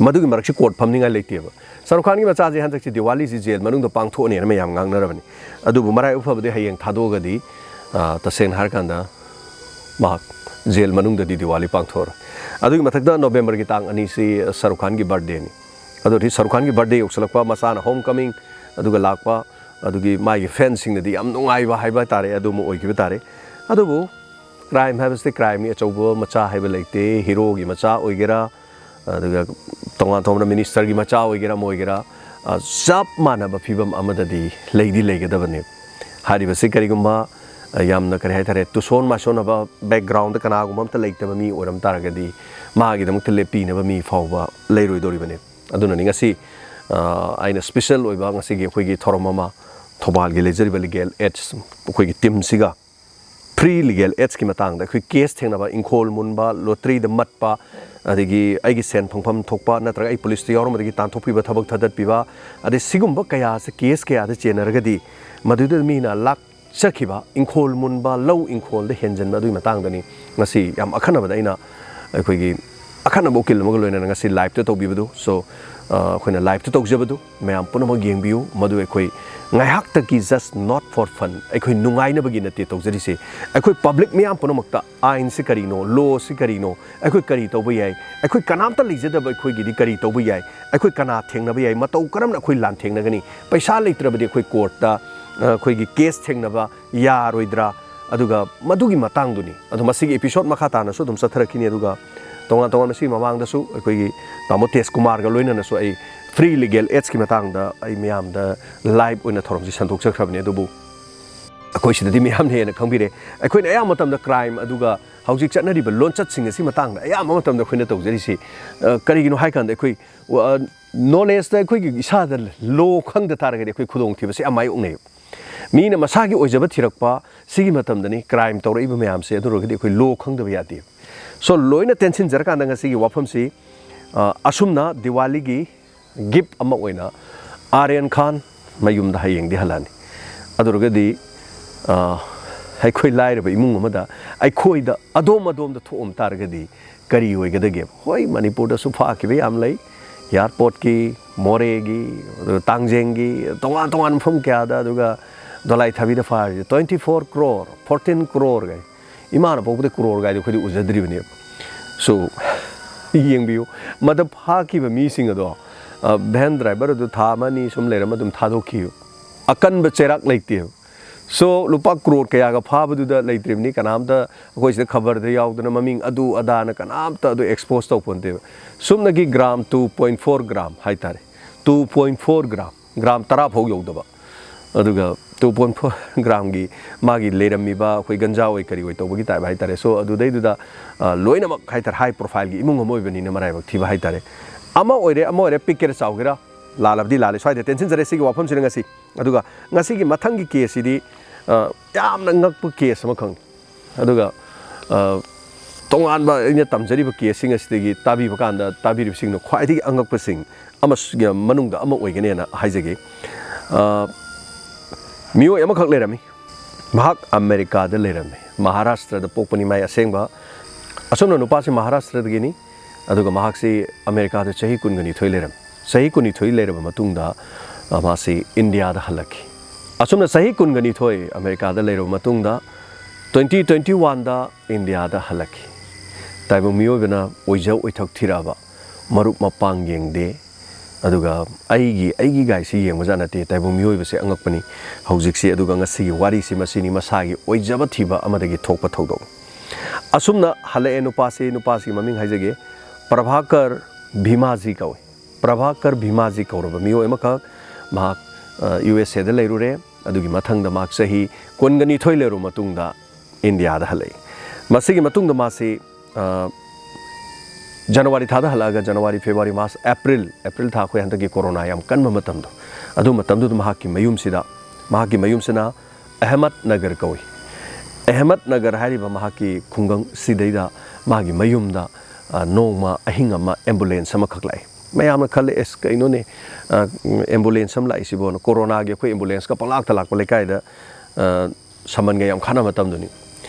ꯃꯗꯨꯒꯤ ꯃꯔꯛꯁꯤ ꯀꯣꯔꯠ ꯐꯝꯅꯤꯡꯉꯥꯏ ꯂꯩꯇꯦꯕ꯫ ꯁꯥꯔꯨꯈ ꯈꯥꯟꯒꯤ ꯃꯆꯥꯁꯦ ꯍꯟꯗꯛꯁꯤ ꯗꯤꯋꯥꯂꯤꯁꯤ ꯖꯦꯜ ꯃꯅꯨꯡꯗ ꯄꯥꯡꯊꯣꯛꯑꯅꯦꯅ ꯃꯌꯥꯝ ꯉꯥꯡꯅꯔꯕꯅꯤ꯫ ꯑꯗꯨꯕꯨ ꯃꯔꯥꯏꯕꯛ ꯐꯕꯗꯤ ꯍꯌꯦꯡ ꯊꯥꯗꯣꯛꯑꯒꯗꯤ, ꯑ, ꯇꯁꯦꯡꯅ ꯍꯥꯏꯔꯀꯥꯟꯗ ꯃꯍꯥꯛ ꯖꯦꯜ ꯃꯅꯨꯡꯗꯗꯤ ꯗꯤꯋꯥꯂꯤ ꯄꯥꯡꯊꯣꯛꯑꯔꯣꯏ꯫ ꯑꯗꯨꯒꯤ ꯃꯊꯛꯇ ꯅꯣꯕꯦꯝꯕꯔꯒꯤ ꯇꯥꯡ ꯑꯅꯤꯁꯤ ꯁꯥꯔꯨꯈ ꯈꯥꯟꯒꯤ ꯕꯥꯔꯗꯦꯅꯤ꯫ ꯑꯗꯨꯗꯤ ꯁꯥꯔꯨꯈ ꯈꯥꯟꯒꯤ ꯕꯥꯔꯗꯦ ꯌꯧꯁꯤꯜꯂꯛꯄ, ꯃꯆꯥꯅ ꯍꯣꯝ ꯀꯃꯤꯡ, ꯑꯗꯨꯒ ꯂꯥꯛꯄ, ꯑꯗꯨꯒꯤ ꯃꯥꯒꯤ ꯐꯦꯟꯁꯤꯡꯅꯗꯤ ꯌꯥꯝ ꯅꯨꯡꯉꯥꯏꯕ ꯍꯥꯏꯕ ꯇꯥꯔꯦ, ꯑꯗꯨ ꯑꯃ ꯑꯣꯏꯈꯤꯕ ꯇꯥꯔꯦ꯫ ꯑꯗꯨꯕꯨ ꯀ꯭ꯔꯥꯏꯝ ꯍꯥꯏꯕꯁꯤꯗꯤ ꯀ꯭ꯔꯥꯏꯝꯅꯤ, ꯑꯆꯧꯕ ꯃꯆꯥ ꯍꯥꯏꯕ ꯂꯩꯇꯦ꯫ ꯍꯤꯔꯣꯒꯤ ꯃꯆꯥ ꯑꯣꯏꯒꯦꯔꯥ, ꯑꯗꯨꯒ ꯇꯣꯉꯥꯟ ꯇꯣꯉꯥꯟꯕ ꯃꯤꯅꯤꯁꯇꯔꯒꯤ ꯃꯆꯥ ꯑꯣꯏꯒꯦꯔꯥ, ꯑꯃ ꯑꯣꯏꯒꯦꯔꯥ, ꯑ, ꯆꯞ ꯃꯥꯟꯅꯕ ꯐꯤꯕꯝ ꯑꯃꯗꯗꯤ ꯂꯩꯗꯤ ꯂꯩꯒꯗꯕꯅꯦ꯫ ꯍꯥꯏꯔꯤꯕꯁꯤ ꯀꯔꯤꯒꯨꯝꯕ, ꯑ, ꯌꯥꯝꯅ, ꯀꯔꯤ ꯍꯥꯏꯇꯥꯔꯦ, ꯇꯨꯁꯣꯟ ꯃꯥꯏꯁꯣꯟꯅꯕ ꯕꯦꯛꯒ꯭ꯔꯥꯎꯟꯗ ꯀꯅꯥꯒꯨꯝꯕ ꯑꯝꯇ ꯂꯩꯇꯕ ꯃꯤ ꯑꯣꯏꯔꯝ ꯇꯥꯔꯒꯗꯤ ꯃꯥꯒꯤꯗꯃꯛꯇ ꯂꯦꯞꯄꯤꯅꯕ ꯃꯤ ꯐꯥꯎꯕ ꯂꯩꯔꯣꯏꯗꯧꯔꯤꯕꯅꯦ꯫ ꯑꯗꯨꯅꯅꯤ ꯉꯁꯤ, ꯑ, ꯑꯩꯅ ꯁ꯭ꯄꯤꯁꯦꯜ ꯑꯣꯏꯕ ꯉꯁꯤꯒꯤ ꯑꯩꯈꯣꯏꯒꯤ ꯊꯧꯔꯝ ꯑꯃ ꯊꯧꯕꯥꯜꯒꯤ ꯂꯩꯖꯔꯤꯕ ꯂꯤꯒꯦꯜ ꯑꯦꯗꯁ ꯑꯩꯈꯣꯏꯒꯤ ꯇꯤꯝꯁꯤꯒ ꯐ꯭ꯔꯤ ꯂꯤꯒꯦꯜ ꯑꯦꯗꯁꯀꯤ ꯃꯇꯥꯡꯗ, ꯑꯩꯈꯣꯏ ꯀꯦꯁ ꯊꯦꯡꯅꯕ, ꯏꯪꯈꯣꯜ ꯃꯨꯟꯕ, ꯂꯣꯇ꯭ꯔꯤꯗ ꯃꯠꯄ, ꯑꯗꯒꯤ ꯑꯩꯒꯤ ꯁꯦꯟ ꯐꯪꯐꯝ ꯊꯣꯛꯄ ꯅꯠꯇ꯭ꯔꯒ ꯑꯩ ꯄꯨꯂꯤꯁꯇ ꯌꯥꯎꯔꯝꯕꯗꯒꯤ ꯇꯥꯟꯊꯣꯛꯄꯤꯕ, ꯊꯕꯛ ꯊꯥꯗꯠꯄꯤꯕ, ꯑꯗꯩ ꯁꯤꯒꯨꯝꯕ ꯀꯌꯥꯁꯦ, ꯀꯦꯁ ꯀꯌꯥꯗ ꯆꯦꯟꯅꯔꯒꯗꯤ ꯃꯗꯨꯗ ꯃꯤꯅ ꯂꯥꯛꯆꯈꯤꯕ, ꯏꯪꯈꯣꯜ ꯃꯨꯟꯕ, ꯂꯧ ꯏꯪꯈꯣꯜꯗ ꯍꯦꯟꯖꯟꯕ, ꯑꯗꯨꯒꯤ ꯃꯇꯥꯡꯗꯅꯤ ꯉꯁꯤ ꯌꯥꯝ ꯑꯈꯟꯅꯕꯗ ꯑꯩꯅ ꯑꯩꯈꯣꯏꯒꯤ ꯑꯈꯟꯅꯕ ꯎꯀꯤꯜ ꯑꯃꯒ ꯂꯣꯏꯅꯅ ꯉꯁꯤ live ꯇ ꯇꯧꯕꯤꯕꯗꯨ꯫ So, ꯑ, ꯑꯩꯈꯣꯏꯅ live ꯇ ꯇꯧꯖꯕꯗꯨ ꯃꯌꯥꯝ ꯄꯨꯝꯅꯃꯛ ꯌꯦꯡꯕꯤꯌꯨ꯫ ꯃꯗꯨ ꯑꯩꯈꯣꯏ ꯉꯥꯏꯍꯥꯛꯇꯒꯤ, just not for fun, ꯑꯩꯈꯣꯏ ꯅꯨꯡꯉꯥꯏꯅꯕꯒꯤ ꯅꯠꯇꯦ ꯇꯧꯖꯔꯤꯁꯦ꯫ ꯑꯩꯈꯣꯏ public ꯃꯌꯥꯝ ꯄꯨꯝꯅꯃꯛꯇ ꯑꯥꯏꯟꯁꯤ ꯀꯔꯤꯅꯣ, law ꯁꯤ ꯀꯔꯤꯅꯣ, ꯑꯩꯈꯣꯏ ꯀꯔꯤ ꯇꯧꯕ ꯌꯥꯏ, ꯑꯩꯈꯣꯏ ꯀꯀꯅꯥꯝꯇ ꯂꯩꯖꯗꯕ ꯑꯩꯈꯣꯏꯒꯤꯗꯤ ꯀꯔꯤ ꯇꯧꯕ ꯌꯥꯏ, ꯑꯩꯈꯣꯏ ꯀꯅꯥ ꯊꯦꯡꯅꯕ ꯌꯥꯏ, ꯃꯇꯧ ꯀꯔꯝꯅ ꯑꯩꯈꯣꯏ ꯂꯥꯟꯊꯦꯡꯅꯒꯅꯤ, ꯄꯩꯁꯥ ꯂꯩꯇ꯭ꯔꯕꯗꯤ ꯑꯩꯈꯣꯏ court ꯇ, ꯑ, ꯑꯩꯈꯣꯏꯒꯤ case ꯊꯦꯡꯅꯕ ꯌꯥꯔꯣꯏꯗ꯭ꯔꯥ? ꯑꯗꯨꯒ ꯃꯗꯨꯒꯤ ꯃꯇꯥꯡꯗꯨꯅꯤ꯫ ꯑꯗꯣ ꯃꯁꯤꯒꯤ episode ꯃꯈꯥ ꯇꯥꯅꯁꯨ ꯑꯗꯨꯝ ꯆꯠꯊꯔꯛꯈꯤꯅꯤ꯫ ꯑꯗꯨꯒ ꯇꯣꯉꯥꯟ ꯇꯣꯉꯥꯟꯕ ꯁꯤꯒꯤ ꯃꯃꯥꯡꯗꯁꯨ ꯑꯩꯈꯣꯏꯒꯤ ꯇꯥꯃꯣ ꯇꯦꯖ ꯀꯨꯃꯥꯔꯒ ꯂꯣꯏꯅꯅꯁꯨ ꯑꯩ free legal aid ꯀꯤ ꯃꯇꯥꯡꯗ ꯑꯩ ꯃꯌꯥꯝꯗ live ꯑꯣꯏꯅ ꯊꯧꯔꯝꯁꯤ ꯁꯟꯗꯣꯛꯆꯈ꯭ꯔꯕꯅꯤ꯫ ꯑꯗꯨꯕꯨ ꯑꯩꯈꯣꯏ ꯁꯤꯗꯗꯤ ꯃꯤꯌꯥꯝꯅ ꯍꯦꯟꯅ ꯈꯪꯕꯤꯔꯦ꯫ ꯑꯩꯈꯣꯏꯅ ꯑꯌꯥꯝꯕ ꯃꯇꯝꯗ crime ꯑꯗꯨꯒ ꯍꯧꯖꯤꯛ ꯆꯠꯅꯔꯤꯕ ꯂꯣꯟꯆꯠꯁꯤꯡ ꯑꯁꯤ ꯃꯇꯥꯡꯗ ꯑꯌꯥꯝꯕ ꯃꯇꯝꯗ ꯑꯩꯈꯣꯏꯅ ꯇꯧꯖꯔꯤꯁꯤ, ꯑ, ꯀꯔꯤꯒꯤꯅꯣ ꯍꯥꯏ ꯀꯥꯟꯗ ꯑꯩꯈꯣꯏ, ꯑ, knowledge ꯇ ꯑꯩꯈꯣꯏꯒꯤ ꯏꯁꯥꯗ law ꯈꯪꯗ ꯇꯥꯔꯒꯗꯤ ꯑꯩꯈꯣꯏ ꯈꯨꯗꯣꯡꯊꯤꯕꯁꯦ ꯌꯥꯝ ꯃꯥꯌꯣꯛꯅꯩ꯫ ꯃꯤꯅ ꯃꯁꯥꯒꯤ ꯑꯣꯏꯖꯕ ꯊꯤꯔꯛꯄ ꯁꯤꯒꯤ ꯃꯇꯝꯗꯅꯤ crime ꯇꯧꯔꯛꯏꯕ ꯃꯌꯥꯝꯁꯦ꯫ ꯑꯗꯨ ꯑꯣꯏꯔꯒꯗꯤ ꯑꯩꯈꯣꯏ law ꯈꯪꯗꯕ ꯌꯥꯗꯦ꯫ So, ꯂꯣꯏꯅ ꯇꯦꯟꯁꯤꯟꯖꯔꯀꯥꯟꯗ ꯉꯁꯤꯒꯤ ꯋꯥꯐꯝꯁꯤ, ꯑ, ꯑꯁꯨꯝꯅ ꯗꯤꯋꯥꯂꯤꯒꯤ gift ꯑꯃ ꯑꯣꯏꯅ ꯑꯥꯔꯌꯟ ꯈꯥꯟ ꯃꯌꯨꯝꯗ ꯍꯌꯦꯡꯗꯤ ꯍꯜꯂꯛꯑꯅꯤ꯫ ꯑꯗꯨ ꯑꯣꯏꯔꯒꯗꯤ, ꯑ, ꯑꯩꯈꯣꯏ ꯂꯥꯏꯔꯕ ꯏꯃꯨꯡ ꯑꯃꯗ ꯑꯩꯈꯣꯏꯗ ꯑꯗꯣꯝ ꯑꯗꯣꯝꯗ ꯊꯣꯛꯑꯝ ꯇꯥꯔꯒꯗꯤ ꯀꯔꯤ ꯑꯣꯏꯒꯗꯒꯦ? ꯍꯣꯏ, ꯃꯅꯤꯄꯨꯔꯗꯁꯨ ꯐꯥꯈꯤꯕ ꯌꯥꯝ ꯂꯩ, airport ꯀꯤ, ꯃꯣꯔꯦꯒꯤ, ꯑꯗꯨꯒ ꯇꯥꯡꯖꯦꯡꯒꯤ, ꯇꯣꯉꯥꯟ ꯇꯣꯉꯥꯟꯕ ꯃꯐꯝ ꯀꯌꯥꯗ, ꯑꯗꯨꯒ ꯗꯣꯂꯥꯏ ꯊꯥꯕꯤꯗ ꯐꯥꯔꯤꯁꯦ twenty four crore, fourteen crore ꯒꯥꯏ꯫ ꯏꯃꯥꯅ ꯄꯣꯛꯄꯗ crore ꯒꯥꯏꯗꯣ ꯑꯩꯈꯣꯏꯗꯤ ꯎꯖꯗ꯭ꯔꯤꯕꯅꯦꯕ꯫ So, ꯌꯦꯡꯕꯤꯌꯨ, ꯃꯗ ꯐꯥꯈꯤꯕ ꯃꯤꯁꯤꯡ ꯑꯗꯣ, ꯑ, van driver ꯑꯗꯨ ꯊꯥ ꯑꯃ ꯑꯅꯤ ꯁꯨꯝ ꯂꯩꯔꯝꯃ ꯑꯗꯨꯝ ꯊꯥꯗꯣꯛꯈꯤꯕ꯫ ꯑꯀꯟꯕ ꯆꯩꯔꯥꯛ ꯂꯩꯇꯦꯕ꯫ So, ꯂꯨꯄꯥ crore ꯀꯌꯥꯒ ꯐꯥꯕꯗꯨꯗ ꯂꯩꯇ꯭ꯔꯤꯕꯅꯤ ꯀꯅꯥꯝꯇ꯫ ꯑꯩꯈꯣꯏ ꯁꯤꯗ ꯈꯕꯔꯗ ꯌꯥꯎꯗꯅ ꯃꯃꯤꯡ ꯑꯗꯨ ꯑꯗꯥꯅ ꯀꯅꯥꯝꯇ ꯑꯗꯨ expose ꯇꯧꯄꯣꯟꯇꯦꯕ꯫ ꯁꯨꯞꯅꯒꯤ gram two point four gram ꯍꯥꯏꯇꯥꯔꯦ, two point four gram, gram ꯇꯔꯥ ꯐꯥꯎ ꯌꯧꯗꯕ, ꯑꯗꯨꯒ two point four gram ꯒꯤ ꯃꯥꯒꯤ ꯂꯩꯔꯝꯃꯤꯕ ꯑꯩꯈꯣꯏ ꯒꯟꯖꯥ ꯑꯣꯏ ꯀꯔꯤ ꯑꯣꯏ ꯇꯧꯕꯒꯤ type ꯍꯥꯏꯇꯥꯔꯦ꯫ So, ꯑꯗꯨꯗꯩꯗꯨꯗ, ꯑ, ꯂꯣꯏꯅꯃꯛ ꯍꯥꯏꯇꯥꯔꯦ, high profile ꯒꯤ ꯏꯃꯨꯡ ꯑꯃ ꯑꯣꯏꯕꯅꯤꯅ ꯃꯔꯥꯏꯕꯛ ꯊꯤꯕ ꯍꯥꯏꯇꯥꯔꯦ꯫ ꯑꯃ ꯑꯣꯏꯔꯦ, ꯑꯃ ꯑꯣꯏꯔꯦ, ꯄꯤꯛꯀꯦꯔꯥ ꯆꯥꯎꯒꯦꯔꯥ, ꯂꯥꯜꯂꯕꯗꯤ ꯂꯥꯜꯂꯦ, ꯁ꯭ꯋꯥꯏꯗ ꯇꯦꯟꯁꯤꯟꯖꯔꯦ ꯁꯤꯒꯤ ꯋꯥꯐꯝꯁꯤꯅ ꯉꯁꯤ꯫ ꯑꯗꯨꯒ ꯉꯁꯤꯒꯤ ꯃꯊꯪꯒꯤ case ꯁꯤꯗꯤ, ꯑ, ꯌꯥꯝꯅ ꯉꯛꯄ case ꯑꯃꯈꯛꯅꯤ꯫ ꯑꯗꯨꯒ, ꯑ, ꯇꯣꯉꯥꯟꯕ ꯑꯩꯅ ꯇꯝꯖꯔꯤꯕ case ꯁꯤꯡ ꯑꯁꯤꯗꯒꯤ ꯇꯥꯕꯤꯕ ꯀꯥꯟꯗ ꯇꯥꯕꯤꯔꯤꯕꯁꯤꯡꯅ ꯈ꯭ꯋꯥꯏꯗꯒꯤ ꯑꯉꯛꯄꯁꯤꯡ ꯑꯃꯁꯨ ꯃꯅꯨꯡꯗ ꯑꯃ ꯑꯣꯏꯒꯅꯦꯅ ꯍꯥꯏꯖꯒꯦ꯫ ꯑ, ꯃꯤꯑꯣꯏ ꯑꯃꯈꯛ ꯂꯩꯔꯝꯃꯤ꯫ ꯃꯍꯥꯛ ꯑꯃꯦꯔꯤꯀꯥꯗ ꯂꯩꯔꯝꯃꯤ꯫ ꯃꯍꯥꯔꯥꯁꯇ꯭ꯔꯗ ꯄꯣꯛꯄꯅꯤ ꯃꯥꯏ ꯑꯁꯦꯡꯕ꯫ ꯑꯁꯨꯝꯅ ꯅꯨꯄꯥꯁꯤ ꯃꯍꯥꯔꯥꯁꯇ꯭ꯔꯗꯒꯤꯅꯤ꯫ ꯑꯗꯨꯒ ꯃꯍꯥꯛꯁꯤ ꯑꯃꯦꯔꯤꯀꯥꯗ ꯆꯍꯤ ꯀꯨꯟꯒ ꯅꯤꯊꯣꯏ ꯂꯩꯔꯝꯃꯤ꯫ ꯆꯍꯤ ꯀꯨꯟꯅꯤꯊꯣꯏ ꯂꯩꯔꯕ ꯃꯇꯨꯡꯗ, ꯑ, ꯃꯥꯁꯤ ꯏꯟꯗꯤꯌꯥꯗ ꯍꯜꯂꯛꯈꯤ꯫ ꯑꯁꯨꯝꯅ ꯆꯍꯤ ꯀꯨꯟꯒ ꯅꯤꯊꯣꯏ ꯑꯃꯦꯔꯤꯀꯥꯗ ꯂꯩꯔꯕ ꯃꯇꯨꯡꯗ, twenty twenty-oneꯗ ꯏꯟꯗꯤꯌꯥꯗ ꯍꯜꯂꯛꯈꯤ꯫ ꯇꯥꯏꯕꯪ ꯃꯤꯑꯣꯏꯕꯅ ꯑꯣꯏꯖ ꯑꯣꯏꯊꯣꯛ ꯊꯤꯔꯛꯑꯕ, ꯃꯔꯨꯞ ꯃꯄꯥꯡ ꯌꯦꯡꯗꯦ, ꯑꯗꯨꯒ ꯑꯩꯒꯤ, ꯑꯩꯒꯤ ꯒꯥꯏꯁꯤ ꯌꯦꯡꯕꯖꯥꯠ ꯅꯠꯇꯦ꯫ ꯇꯥꯏꯕꯪ ꯃꯤꯑꯣꯏꯕꯁꯦ ꯑꯉꯛꯄꯅꯤ꯫ ꯍꯧꯖꯤꯛꯁꯤ, ꯑꯗꯨꯒ ꯉꯁꯤꯒꯤ ꯋꯥꯔꯤꯁꯤ, ꯃꯁꯤꯅꯤ ꯃꯁꯥꯒꯤ ꯑꯣꯏꯖꯕ ꯊꯤꯕ ꯑꯃꯗꯒꯤ ꯊꯣꯛꯄ ꯊꯧꯗꯣꯛ꯫ ꯑꯁꯨꯝꯅ ꯍꯜꯂꯛꯑꯦ ꯅꯨꯄꯥꯁꯤ, ꯅꯨꯄꯥꯁꯤꯒꯤ ꯃꯃꯤꯡ ꯍꯥꯏꯖꯒꯦ, ꯄ꯭ꯔꯚꯥꯀꯔ ꯚꯤꯃꯥꯖꯤ ꯀꯧꯏ꯫ ꯄ꯭ꯔꯚꯥꯀꯔ ꯚꯤꯃꯥꯖꯤ ꯀꯧꯔꯕ ꯃꯤꯑꯣꯏ ꯑꯃꯈꯛ, ꯃꯍꯥꯛ, ꯑ, ꯌꯨ ꯑꯦꯁ ꯑꯦꯗ ꯂꯩꯔꯨꯔꯦ꯫ ꯑꯗꯨꯒꯤ ꯃꯊꯪꯗ ꯃꯍꯥꯛ ꯆꯍꯤ ꯀꯨꯟꯒ ꯅꯤꯊꯣꯏ ꯂꯩꯔꯨ ꯃꯇꯨꯡꯗ ꯏꯟꯗꯤꯌꯥꯗ ꯍꯜꯂꯛꯏ꯫ ꯃꯁꯤꯒꯤ ꯃꯇꯨꯡꯗ ꯃꯥꯁꯤ, ꯑ, ꯖꯅꯋꯥꯔꯤ ꯊꯥꯗ ꯍꯜꯂꯛꯑꯒ, January, February, March, April, April ꯊꯥ, ꯑꯩꯈꯣꯏ ꯍꯟꯗꯛꯀꯤ ꯀꯣꯔꯣꯅꯥ ꯌꯥꯝ ꯀꯟꯕ ꯃꯇꯝꯗꯣ, ꯑꯗꯨ ꯃꯇꯝꯗꯨꯗ ꯃꯍꯥꯛꯀꯤ ꯃꯌꯨꯝꯁꯤꯗ, ꯃꯍꯥꯛꯀꯤ ꯃꯌꯨꯝꯁꯤꯅ ꯑꯍꯃꯗ ꯅꯒꯔ ꯀꯧꯏ꯫ ꯑꯍꯃꯗ ꯅꯒꯔ ꯍꯥꯏꯔꯤꯕ ꯃꯍꯥꯛꯀꯤ ꯈꯨꯡꯒꯪ ꯁꯤꯗꯩꯗ ꯃꯥꯒꯤ ꯃꯌꯨꯝꯗ, ꯑ, ꯅꯣꯡꯃ ꯑꯍꯤꯡ ꯑꯃ ꯑꯦꯝꯕꯨꯂꯦꯟꯁ ꯑꯃꯈꯛ ꯂꯥꯛꯏ꯫ ꯃꯌꯥꯝꯅ ꯈꯜꯂꯦ, "ꯑꯦꯁ, ꯀꯩꯅꯣꯅꯦ, ꯑ, ꯑꯦꯝꯕꯨꯂꯦꯟꯁ ꯑꯃ ꯂꯥꯛꯏꯁꯤꯕꯣꯅ"꯫ ꯀꯣꯔꯣꯅꯥꯒꯤ ꯑꯩꯈꯣꯏ ꯑꯦꯝꯕꯨꯂꯦꯟꯁꯀ ꯄꯪꯂꯥꯛꯇ ꯂꯥꯛꯄ ꯂꯩꯀꯥꯏꯗ, ꯑ, ꯁꯃꯟꯒ ꯌꯥꯝ ꯈꯥꯟꯅꯕ ꯃꯇꯝꯗꯨꯅꯤ꯫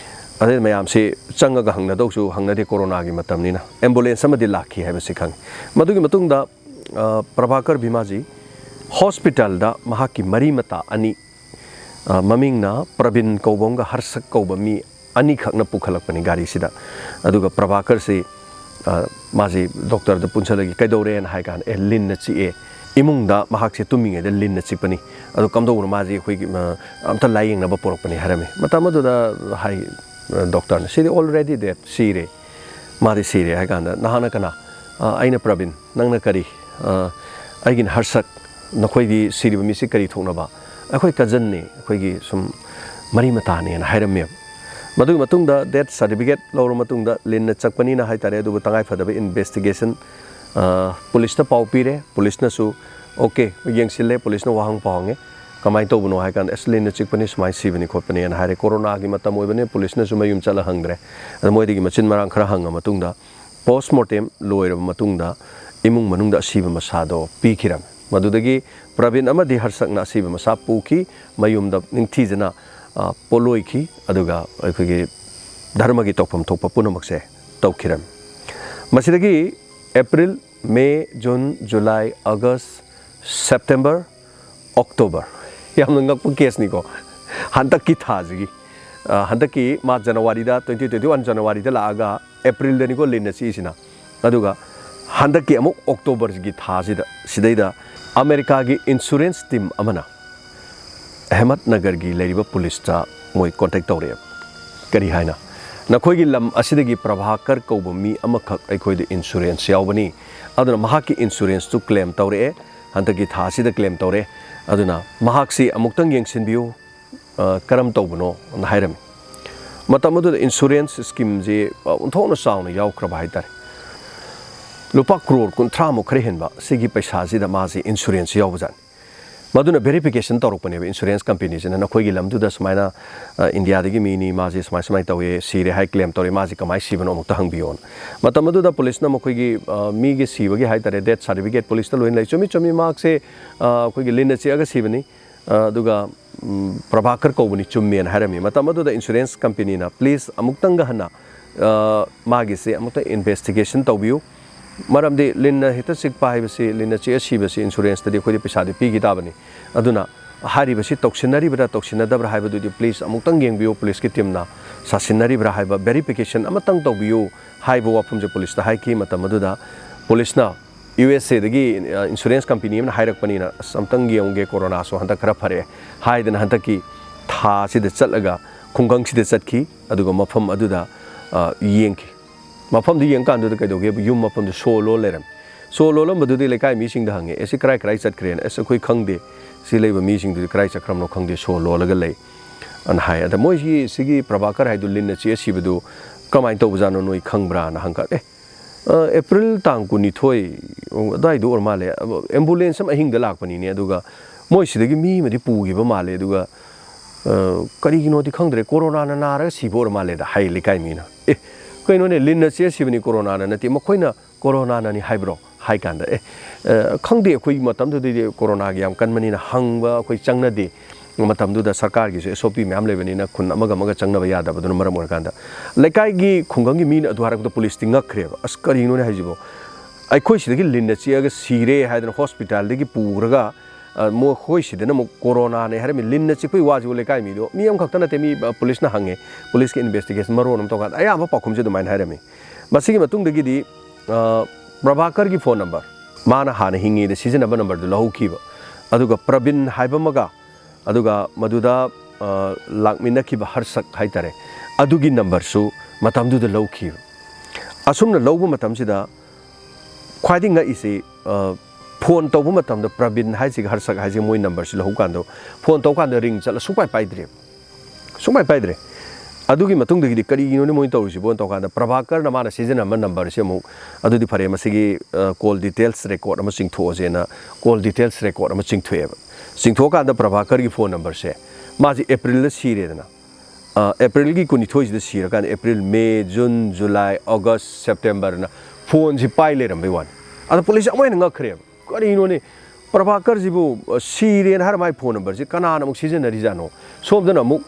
ꯑꯗꯩ ꯃꯌꯥꯝꯁꯤ ꯆꯪꯉꯒ ꯍꯪꯅꯗꯧꯁꯨ ꯍꯪꯅꯗꯦ, ꯀꯣꯔꯣꯅꯥꯒꯤ ꯃꯇꯝꯅꯤꯅ꯫ ꯑꯦꯝꯕꯨꯂꯦꯟꯁ ꯑꯃꯗꯤ ꯂꯥꯛꯈꯤ ꯍꯥꯏꯕꯁꯤ ꯈꯪꯉꯤ꯫ ꯃꯗꯨꯒꯤ ꯃꯇꯨꯡꯗ, ꯑ, ꯄ꯭ꯔꯚꯥꯀꯔ ꯚꯤꯃꯥꯖꯤ ꯍꯣꯁꯄꯤꯇꯥꯜꯗ ꯃꯍꯥꯛꯀꯤ ꯃꯔꯤ ꯃꯇꯥ ꯑꯅꯤ, ꯑ, ꯃꯃꯤꯡꯅ ꯄ꯭ꯔꯕꯤꯟ ꯀꯧꯕ ꯑꯃꯒ ꯍꯔꯁꯛ ꯀꯧꯕ ꯃꯤ ꯑꯅꯤꯈꯛꯅ ꯄꯨꯈꯠꯂꯛꯄꯅꯤ ꯒꯥꯔꯤꯁꯤꯗ꯫ ꯑꯗꯨꯒ ꯄ꯭ꯔꯚꯥꯀꯔꯁꯤ, ꯑ, ꯃꯥꯁꯤ ꯗꯣꯛꯇꯔꯗ ꯄꯨꯟꯁꯤꯜꯂꯒ "ꯀꯩꯗꯧꯔꯦꯅ?" ꯍꯥꯏ ꯀꯥꯟꯗ, "ꯑꯦ, ꯂꯤꯟꯅ ꯆꯤꯛꯑꯦ, ꯏꯃꯨꯡꯗ ꯃꯍꯥꯛꯁꯦ ꯇꯨꯝꯃꯤꯉꯩꯗ ꯂꯤꯟꯅ ꯆꯤꯛꯄꯅꯤ, ꯑꯗꯣ ꯀꯝꯗꯧꯕꯅꯣ, ꯃꯥꯁꯦ ꯑꯩꯈꯣꯏꯒꯤ, ꯑ, ꯑꯝꯇ ꯂꯥꯏꯌꯦꯡꯅꯕ ꯄꯨꯔꯛꯄꯅꯤ" ꯍꯥꯏꯔꯝꯃꯤ꯫ ꯃꯇꯝ ꯑꯗꯨꯗ ꯍꯥꯏ, ꯑ, ꯗꯣꯛꯇꯔꯅ, "ꯁꯤꯗꯤ already dead, ꯁꯤꯔꯦ, ꯃꯥꯗꯤ ꯁꯤꯔꯦ" ꯍꯥꯏ ꯀꯥꯟꯗ, "ꯅꯍꯥꯛꯅ ꯀꯅꯥ?" "ꯑ, ꯑꯩꯅ ꯄ꯭ꯔꯕꯤꯟ꯫ ꯅꯪꯅ ꯀꯔꯤ?" "ꯑ, ꯑꯩꯒꯤꯅ ꯍꯔꯁꯛ꯫ ꯅꯈꯣꯏꯗꯤ ꯁꯤꯔꯤꯕ ꯃꯤꯁꯤ ꯀꯔꯤ ꯊꯣꯛꯅꯕ?" "ꯑꯩꯈꯣꯏ ꯀꯖꯟꯅꯤ, ꯑꯩꯈꯣꯏꯒꯤ ꯁꯨꯝ ꯃꯔꯤ ꯃꯇꯥꯅꯦꯅ" ꯍꯥꯏꯔꯝꯃꯦꯕ꯫ ꯃꯗꯨꯒꯤ ꯃꯇꯨꯡꯗ ꯗꯦꯠ ꯁꯥꯔꯇꯤꯐꯤꯀꯦꯠ ꯂꯧꯔꯕ ꯃꯇꯨꯡꯗ, ꯂꯤꯟꯅ ꯆꯛꯄꯅꯤꯅ ꯍꯥꯏꯇꯥꯔꯦ, ꯑꯗꯨꯕꯨ ꯇꯉꯥꯏ ꯐꯗꯕ ꯏꯟꯚꯦꯁꯇꯤꯒꯦꯁꯟ, ꯑ, ꯄꯨꯂꯤꯁꯇ ꯄꯥꯎ ꯄꯤꯔꯦ꯫ ꯄꯨꯂꯤꯁꯅꯁꯨ, "ꯑꯣꯀꯦ, ꯌꯦꯡꯁꯤꯜꯂꯦ", ꯄꯨꯂꯤꯁꯅ ꯋꯥꯍꯪ ꯄꯥꯎ ꯍꯪꯉꯦ꯫ "ꯀꯃꯥꯏꯅ ꯇꯧꯕꯅꯣ?" ꯍꯥꯏ ꯀꯥꯟꯗ, "ꯑꯁ, ꯂꯤꯟꯅ ꯆꯤꯛꯄꯅꯤ, ꯁꯨꯃꯥꯏꯅ ꯁꯤꯕꯅꯤ ꯈꯣꯠꯄꯅꯤꯅ" ꯍꯥꯏꯔꯦ꯫ ꯀꯣꯔꯣꯅꯥꯒꯤ ꯃꯇꯝ ꯑꯣꯏꯕꯅꯤꯅ ꯄꯨꯂꯤꯁꯅꯁꯨ ꯃꯌꯨꯝ ꯆꯠꯂ ꯍꯪꯗ꯭ꯔꯦ꯫ ꯑꯗ ꯃꯣꯏꯗꯒꯤ ꯃꯆꯤꯟ ꯃꯔꯥꯡ ꯈꯔ ꯍꯪꯉ ꯃꯇꯨꯡꯗ, ꯄꯣꯁꯃꯣꯔꯇꯦꯝ ꯂꯣꯏꯔꯕ ꯃꯇꯨꯡꯗ ꯏꯃꯨꯡ ꯃꯅꯨꯡꯗ ꯑꯁꯤꯕ ꯃꯁꯥꯗꯣ ꯄꯤꯈꯤꯔꯝꯃꯤ꯫ ꯃꯗꯨꯗꯒꯤ ꯄ꯭ꯔꯕꯤꯟ ꯑꯃꯗꯤ ꯍꯔꯁꯛꯅ ꯑꯁꯤꯕ ꯃꯁꯥ ꯄꯨꯈꯤ, ꯃꯌꯨꯝꯗ ꯅꯤꯡꯊꯤꯖꯅ, ꯑ, ꯄꯣꯠꯂꯣꯏꯈꯤ, ꯑꯗꯨꯒ ꯑꯩꯈꯣꯏꯒꯤ ꯙꯔꯃꯒꯤ ꯇꯧꯐꯝ ꯊꯣꯛꯄ ꯄꯨꯝꯅꯃꯛꯁꯦ ꯇꯧꯈꯤꯔꯝꯃꯤ꯫ ꯃꯁꯤꯗꯒꯤ April, May, June, July, August, September, October, ꯌꯥꯝꯅ ꯉꯛꯄ ꯀꯦꯁꯅꯤꯀꯣ꯫ ꯍꯟꯗꯛꯀꯤ ꯊꯥꯁꯤꯒꯤ, ꯑ, ꯍꯟꯗꯛꯀꯤ ꯃꯥ ꯖꯅꯋꯥꯔꯤꯗ, twenty twenty one ꯖꯅꯋꯥꯔꯤꯗ ꯂꯥꯛꯑꯒ Aprilꯗꯅꯤꯀꯣ ꯂꯤꯟꯅ ꯆꯤꯛꯏꯁꯤꯅ꯫ ꯑꯗꯨꯒ ꯍꯟꯗꯛꯀꯤ ꯑꯃꯨꯛ Octoberꯒꯤ ꯊꯥꯁꯤꯗ, ꯁꯤꯗꯩꯗ ꯑꯃꯦꯔꯤꯀꯥꯒꯤ insurance team ꯑꯃꯅ ꯑꯍꯃꯗꯅꯒꯔꯒꯤ ꯂꯩꯔꯤꯕ ꯄꯨꯂꯤꯁꯇ ꯃꯣꯏ contact ꯇꯧꯔꯛꯑꯦꯕ꯫ ꯀꯔꯤ ꯍꯥꯏꯅ? "ꯅꯈꯣꯏꯒꯤ ꯂꯝ ꯑꯁꯤꯗꯒꯤ ꯄ꯭ꯔꯚꯥꯀꯔ ꯀꯧꯕ ꯃꯤ ꯑꯃꯈꯛ ꯑꯩꯈꯣꯏꯗ insurance ꯌꯥꯎꯕꯅꯤ, ꯑꯗꯨꯅ ꯃꯍꯥꯛꯀꯤ insuranceꯇꯨ claim ꯇꯧꯔꯛꯑꯦ, ꯍꯟꯗꯛꯀꯤ ꯊꯥ ꯑꯁꯤꯗ claim ꯇꯧꯔꯦ, ꯑꯗꯨꯅ ꯃꯍꯥꯛꯁꯤ ꯑꯃꯨꯛꯇꯪ ꯌꯦꯡꯁꯤꯟꯕꯤꯌꯨ, ꯑ, ꯀꯔꯝ ꯇꯧꯕꯅꯣ?" ꯅ ꯍꯥꯏꯔꯝꯃꯤ꯫ ꯃꯇꯝ ꯑꯗꯨꯗ insurance schemeꯁꯤ, ꯑ, ꯑꯣꯟꯊꯣꯛꯅ ꯆꯥꯎꯅ ꯌꯥꯎꯈ꯭ꯔꯕ ꯍꯥꯏꯇꯥꯔꯦ꯫ ꯂꯨꯄꯥ ꯀ꯭ꯔꯣꯔ ꯀꯨꯟꯊ꯭ꯔꯥꯃꯨꯛ ꯈꯔ ꯍꯦꯟꯕ ꯁꯤꯒꯤ ꯄꯩꯁꯥꯁꯤꯗ ꯃꯥꯁꯤ insurance ꯌꯥꯎꯕꯖꯥꯠꯅꯤ꯫ ꯃꯗꯨꯅ verification ꯇꯧꯔꯛꯄꯅꯦꯕ insurance companyꯁꯤꯅ, "ꯅꯈꯣꯏꯒꯤ ꯂꯝꯗꯨꯗ ꯁꯨꯃꯥꯏꯅ, ꯑ, ꯏꯟꯗꯤꯌꯥꯗꯒꯤ ꯃꯤꯅꯤ, ꯃꯥꯁꯦ ꯁꯨꯃꯥꯏ ꯁꯨꯃꯥꯏꯅ ꯇꯧꯋꯦ, ꯁꯤꯔꯦ ꯍꯥꯏ claim ꯇꯧꯔꯦ, ꯃꯥꯁꯦ ꯀꯃꯥꯏꯅ ꯁꯤꯕꯅꯣ ꯑꯃꯨꯛꯇ ꯍꯪꯕꯤꯌꯣꯅ"꯫ ꯃꯇꯝ ꯑꯗꯨꯗ ꯄꯨꯂꯤꯁꯅ ꯃꯈꯣꯏꯒꯤ, ꯑ, ꯃꯤꯒꯤ ꯁꯤꯕꯒꯤ ꯍꯥꯏꯇꯥꯔꯦ, death certificate ꯄꯨꯂꯤꯁꯇ ꯂꯣꯏꯅ ꯂꯩ꯫ "ꯆꯨꯝꯃꯤ, ꯆꯨꯝꯃꯤ, ꯃꯍꯥꯛꯁꯦ, ꯑ, ꯑꯩꯈꯣꯏꯒꯤ ꯂꯤꯟꯅ ꯆꯤꯛꯑꯒ ꯁꯤꯕꯅꯤ, ꯑ, ꯑꯗꯨꯒ, ꯎꯝ, ꯄ꯭ꯔꯚꯥꯀꯔ ꯀꯧꯕꯅꯤ, ꯆꯨꯝꯃꯦꯅ" ꯍꯥꯏꯔꯝꯃꯤ꯫ ꯃꯇꯝ ꯑꯗꯨꯗ insurance companyꯅ, "Please, ꯑꯃꯨꯛꯇꯪꯒ ꯍꯟꯅ, ꯑ, ꯃꯥꯒꯤꯁꯦ ꯑꯃꯨꯛꯇ investigation ꯇꯧꯕꯤꯌꯨ꯫ ꯃꯔꯝꯗꯤ ꯂꯤꯟꯅ ꯍꯦꯛꯇ ꯆꯤꯛꯄ ꯍꯥꯏꯕꯁꯤ, ꯂꯤꯟꯅ ꯆꯤꯛꯑ ꯁꯤꯕꯁꯤ insuranceꯇꯗꯤ ꯑꯩꯈꯣꯏꯗꯤ ꯄꯩꯁꯥꯗꯤ ꯄꯤꯈꯤ ꯇꯥꯕꯅꯤ꯫ ꯑꯗꯨꯅ ꯍꯥꯏꯔꯤꯕꯁꯤ ꯇꯧꯁꯤꯟꯅꯔꯤꯕ꯭ꯔꯥ, ꯇꯧꯁꯤꯟꯅꯗꯕ꯭ꯔꯥ ꯍꯥꯏꯕꯗꯨꯗꯤ please ꯑꯃꯨꯛꯇꯪ ꯌꯦꯡꯕꯤꯌꯨ, ꯄꯨꯂꯤꯁꯀꯤ teamꯅ ꯁꯥꯁꯤꯟꯅꯔꯤꯕ꯭ꯔꯥ ꯍꯥꯏꯕ verification ꯑꯃꯇꯪ ꯇꯧꯕꯤꯌꯨ" ꯍꯥꯏꯕ ꯋꯥꯐꯝꯁꯦ ꯄꯨꯂꯤꯁꯇ ꯍꯥꯏꯈꯤ꯫ ꯃꯇꯝ ꯑꯗꯨꯗ ꯄꯨꯂꯤꯁꯅ USAꯗꯒꯤ, ꯑ, insurance company ꯑꯃꯅ ꯍꯥꯏꯔꯛꯄꯅꯤꯅ, "ꯑꯁ, ꯑꯝꯇꯪ ꯌꯦꯡꯉꯨꯒꯦ, ꯀꯣꯔꯣꯅꯥꯁꯨ ꯍꯟꯗꯛ ꯈꯔ ꯐꯔꯛꯑꯦ" ꯍꯥꯏꯗꯅ ꯍꯟꯗꯛꯀꯤ ꯊꯥꯁꯤꯗ ꯆꯠꯂꯒ ꯈꯨꯡꯒꯪꯁꯤꯗ ꯆꯠꯈꯤ꯫ ꯑꯗꯨꯒ ꯃꯐꯝ ꯑꯗꯨꯗ, ꯑ, ꯌꯦꯡꯈꯤ꯫ ꯃꯐꯝꯗꯨ ꯌꯦꯡꯀꯥꯟꯗꯨꯗ ꯀꯩꯗꯧꯒꯦꯕꯨ, ꯌꯨꯝ ꯃꯐꯝꯗꯨ ꯁꯣ ꯂꯣꯟ ꯂꯩꯔꯝꯃꯤ꯫ ꯁꯣ ꯂꯣꯜꯂꯝꯕꯗꯨꯗꯤ ꯂꯩꯀꯥꯏ ꯃꯤꯁꯤꯡꯗ ꯍꯪꯉꯦ, "ꯑꯦ, ꯁꯤ ꯀꯔꯥꯏ ꯀꯔꯥꯏ ꯆꯠꯈ꯭ꯔꯦꯅ?" "ꯑꯁ, ꯑꯩꯈꯣꯏ ꯈꯪꯗꯦ, ꯁꯤ ꯂꯩꯕ ꯃꯤꯁꯤꯡꯗꯨꯗꯤ ꯀꯔꯥꯏ ꯆꯠꯈ꯭ꯔꯕꯅꯣ ꯈꯪꯗꯦ, ꯁꯣ ꯂꯣꯜꯂꯒ ꯂꯩ" ꯑꯅ ꯍꯥꯏ꯫ ꯑꯗ ꯃꯣꯏꯒꯤ ꯁꯤꯒꯤ ꯄ꯭ꯔꯚꯥꯀꯔ ꯍꯥꯏꯗꯨ ꯂꯤꯟꯅ ꯆꯤꯛꯑ ꯁꯤꯕꯗꯨ ꯀꯃꯥꯏꯅ ꯇꯧꯕꯖꯥꯠꯅꯣ, ꯅꯣꯏ ꯈꯪꯕ꯭ꯔꯥꯅ ꯍꯪꯀꯥꯟꯗ, "ꯑꯦ, ꯑ, April ꯇꯥꯡ ꯀꯨꯟꯅꯤꯊꯣꯏ ꯑꯗꯨꯋꯥꯏꯗ ꯑꯣꯏꯔ ꯃꯥꯜꯂꯦ, ambulance ꯑꯃ ꯑꯍꯤꯡꯗ ꯂꯥꯛꯄꯅꯤꯅꯦ, ꯑꯗꯨꯒ ꯃꯣꯏ ꯁꯤꯗꯒꯤ ꯃꯤ ꯑꯃꯗꯤ ꯄꯨꯈꯤꯕ ꯃꯥꯜꯂꯦ, ꯑꯗꯨꯒ, ꯑ, ꯀꯔꯤꯒꯤꯅꯣꯗꯤ ꯈꯪꯗ꯭ꯔꯦ, ꯀꯣꯔꯣꯅꯥꯅ ꯅꯥꯔꯒ ꯁꯤꯕ ꯑꯣꯏꯔ ꯃꯥꯜꯂꯦꯗ" ꯍꯥꯏ ꯂꯩꯀꯥꯏ ꯃꯤꯅ꯫ "ꯑꯦ, ꯀꯩꯅꯣꯅꯦ, ꯂꯤꯟꯅ ꯆꯤꯛꯑ ꯁꯤꯕꯅꯤ, ꯀꯣꯔꯣꯅꯥꯅ ꯅꯠꯇꯦ, ꯃꯈꯣꯏꯅ ꯀꯣꯔꯣꯅꯥꯅꯅꯤ ꯍꯥꯏꯕ꯭ꯔꯣ?" ꯍꯥꯏ ꯀꯥꯟꯗ, "ꯑꯦ, ꯑ, ꯈꯪꯗꯦ, ꯑꯩꯈꯣꯏꯒꯤ ꯃꯇꯝꯗꯨꯗꯗꯤ ꯀꯣꯔꯣꯅꯥꯒꯤ ꯌꯥꯝ ꯀꯟꯕꯅꯤꯅ ꯍꯪꯕ ꯑꯩꯈꯣꯏ ꯆꯪꯅꯗꯦ, ꯃꯇꯝꯗꯨꯗ ꯁꯔꯀꯥꯔꯒꯤꯁꯨ S O P ꯃꯌꯥꯝ ꯂꯩꯕꯅꯤꯅ ꯈꯨꯟ ꯑꯃꯒ ꯑꯃꯒ ꯆꯪꯅꯕ ꯌꯥꯗꯕꯗꯨꯅ ꯃꯔꯝ ꯑꯣꯏꯔꯀꯥꯟꯗ ꯂꯩꯀꯥꯏꯒꯤ ꯈꯨꯡꯒꯪꯒꯤ ꯃꯤꯅ ꯑꯗꯨ ꯍꯥꯏꯔꯛꯄꯗ ꯄꯨꯂꯤꯁꯇꯤ ꯉꯛꯈ꯭ꯔꯦꯕ꯫ "ꯑꯁ, ꯀꯔꯤꯅꯣꯅꯦ ꯍꯥꯏꯁꯤꯕꯣ? ꯑꯩꯈꯣꯏ ꯁꯤꯗꯒꯤ ꯂꯤꯟꯅ ꯆꯤꯛꯑꯒ ꯁꯤꯔꯦ ꯍꯥꯏꯗꯅ ꯍꯣꯁꯄꯤꯇꯥꯜꯗꯒꯤ ꯄꯨꯈ꯭ꯔꯒ, ꯑ, ꯃꯈꯣꯏ ꯁꯤꯗꯅ ꯑꯃꯨꯛ ꯀꯣꯔꯣꯅꯥꯅꯦ ꯍꯥꯏꯔꯝꯃꯤ꯫ ꯂꯤꯟꯅ ꯆꯤꯛꯄꯒꯤ ꯋꯥꯁꯤꯕꯨ ꯂꯩꯀꯥꯏ ꯃꯤꯗꯣ, ꯃꯤ ꯑꯃꯈꯛꯇ ꯅꯠꯇꯦ, ꯃꯤ, ꯑ, ꯄꯨꯂꯤꯁꯅ ꯍꯪꯉꯦ, ꯄꯨꯂꯤꯁꯀꯤ ꯏꯟꯚꯦꯁꯇꯤꯒꯦꯁꯟ ꯃꯔꯣꯟ ꯑꯃ ꯇꯧꯀꯥꯟꯗ ꯑꯌꯥꯝꯕ ꯄꯥꯎꯈꯨꯝꯁꯦ ꯑꯗꯨꯃꯥꯏꯅ ꯍꯥꯏꯔꯝꯃꯤ꯫ ꯃꯁꯤꯒꯤ ꯃꯇꯨꯡꯗꯒꯤꯗꯤ, ꯑ, ꯄ꯭ꯔꯚꯥꯀꯔꯒꯤ ꯐꯣꯟ ꯅꯝꯕꯔ, ꯃꯥꯅ ꯍꯥꯟꯅ ꯍꯤꯡꯉꯤꯉꯩꯗ ꯁꯤꯖꯤꯟꯅꯕ ꯅꯝꯕꯔꯗꯨ ꯂꯧꯍꯧꯈꯤꯕ, ꯑꯗꯨꯒ ꯄ꯭ꯔꯕꯤꯟ ꯍꯥꯏꯕ ꯑꯃꯒ, ꯑꯗꯨꯒ ꯃꯗꯨꯗ, ꯑ, ꯂꯥꯛꯃꯤꯟꯅꯈꯤꯕ ꯍꯔꯁꯛ ꯍꯥꯏꯇꯥꯔꯦ, ꯑꯗꯨꯒꯤ ꯅꯝꯕꯔꯁꯨ ꯃꯇꯝꯗꯨꯗ ꯂꯧꯈꯤꯕ꯫ ꯑꯁꯨꯝꯅ ꯂꯧꯕ ꯃꯇꯝꯁꯤꯗ ꯈ꯭ꯋꯥꯏꯗꯒꯤ ꯉꯛꯏꯁꯤ, ꯑ, ꯐꯣꯟ ꯇꯧꯕ ꯃꯇꯝꯗ ꯄ꯭ꯔꯕꯤꯟ ꯍꯥꯏꯁꯤꯒ ꯍꯔꯁꯛ ꯍꯥꯏꯁꯤꯒ ꯃꯣꯏ ꯅꯝꯕꯔꯁꯤ ꯂꯧꯍꯧ ꯀꯥꯟꯗ, ꯐꯣꯟ ꯇꯧ ꯀꯥꯟꯗ ꯔꯤꯡ ꯆꯠꯂ ꯁꯨꯡꯄꯥꯏ ꯄꯥꯏꯗ꯭ꯔꯦꯕ꯫ ꯁꯨꯡꯄꯥꯏ ꯄꯥꯏꯗ꯭ꯔꯦ꯫ ꯑꯗꯨꯒꯤ ꯃꯇꯨꯡꯗꯒꯤꯗꯤ ꯀꯔꯤꯒꯤꯅꯣꯅꯦ ꯃꯣꯏꯅ ꯇꯧꯔꯤꯁꯤꯕꯣ ꯇꯧꯀꯥꯟꯗ, ꯄ꯭ꯔꯚꯥꯀꯔꯅ ꯃꯥꯅ ꯁꯤꯖꯤꯟꯅꯔꯝꯕ ꯅꯝꯕꯔꯁꯦ ꯑꯃꯨꯛ, "ꯑꯗꯨꯗꯤ ꯐꯔꯦ, ꯃꯁꯤꯒꯤ, ꯑ, ꯀꯣꯜ ꯗꯤꯇꯦꯜꯁ ꯔꯦꯀꯣꯔꯠ ꯑꯃ ꯆꯤꯡꯊꯣꯛꯑꯁꯦꯅ" ꯀꯣꯜ ꯗꯤꯇꯦꯜꯁ ꯔꯦꯀꯣꯔꯠ ꯑꯃ ꯆꯤꯡꯊꯣꯛꯑꯦꯕ꯫ ꯆꯤꯡꯊꯣꯛꯑꯀꯥꯟꯗ ꯄ꯭ꯔꯚꯥꯀꯔꯒꯤ ꯐꯣꯟ ꯅꯝꯕꯔꯁꯦ, ꯃꯥꯁꯦ ꯑꯦꯄ꯭ꯔꯤꯜꯗ ꯁꯤꯔꯦꯗꯅ꯫ ꯑ, ꯑꯦꯄ꯭ꯔꯤꯜꯒꯤ ꯀꯨꯟꯅꯤꯊꯣꯏꯁꯤꯗ ꯁꯤꯔꯀꯥꯟꯗ ꯑꯦꯄ꯭ꯔꯤꯜ, ꯃꯦ, ꯖꯨꯟ, ꯖꯨꯂꯥꯏ, ꯑꯣꯒꯁ, ꯁꯦꯞꯇꯦꯝꯕꯔꯅ ꯐꯣꯟꯁꯤ ꯄꯥꯏ ꯂꯩꯔꯝꯕꯩ ꯋꯥꯅꯤ꯫ ꯑꯗ ꯄꯨꯂꯤꯁ ꯑꯃꯨꯛ ꯍꯦꯟꯅ ꯉꯛꯈ꯭ꯔꯦꯕ꯫ "ꯀꯔꯤꯅꯣꯅꯦ? ꯄ꯭ꯔꯚꯥꯀꯔꯁꯤꯕꯨ, ꯑ, ꯁꯤꯔꯦꯅ ꯍꯥꯏꯔ ꯃꯥꯏ ꯐꯣꯟ ꯅꯝꯕꯔꯁꯤ ꯀꯅꯥꯅ ꯑꯃꯨꯛ ꯁꯤꯖꯤꯟꯅꯔꯤꯖꯥꯠꯅꯣ?" ꯁꯣꯝꯗꯅ ꯑꯃꯨꯛ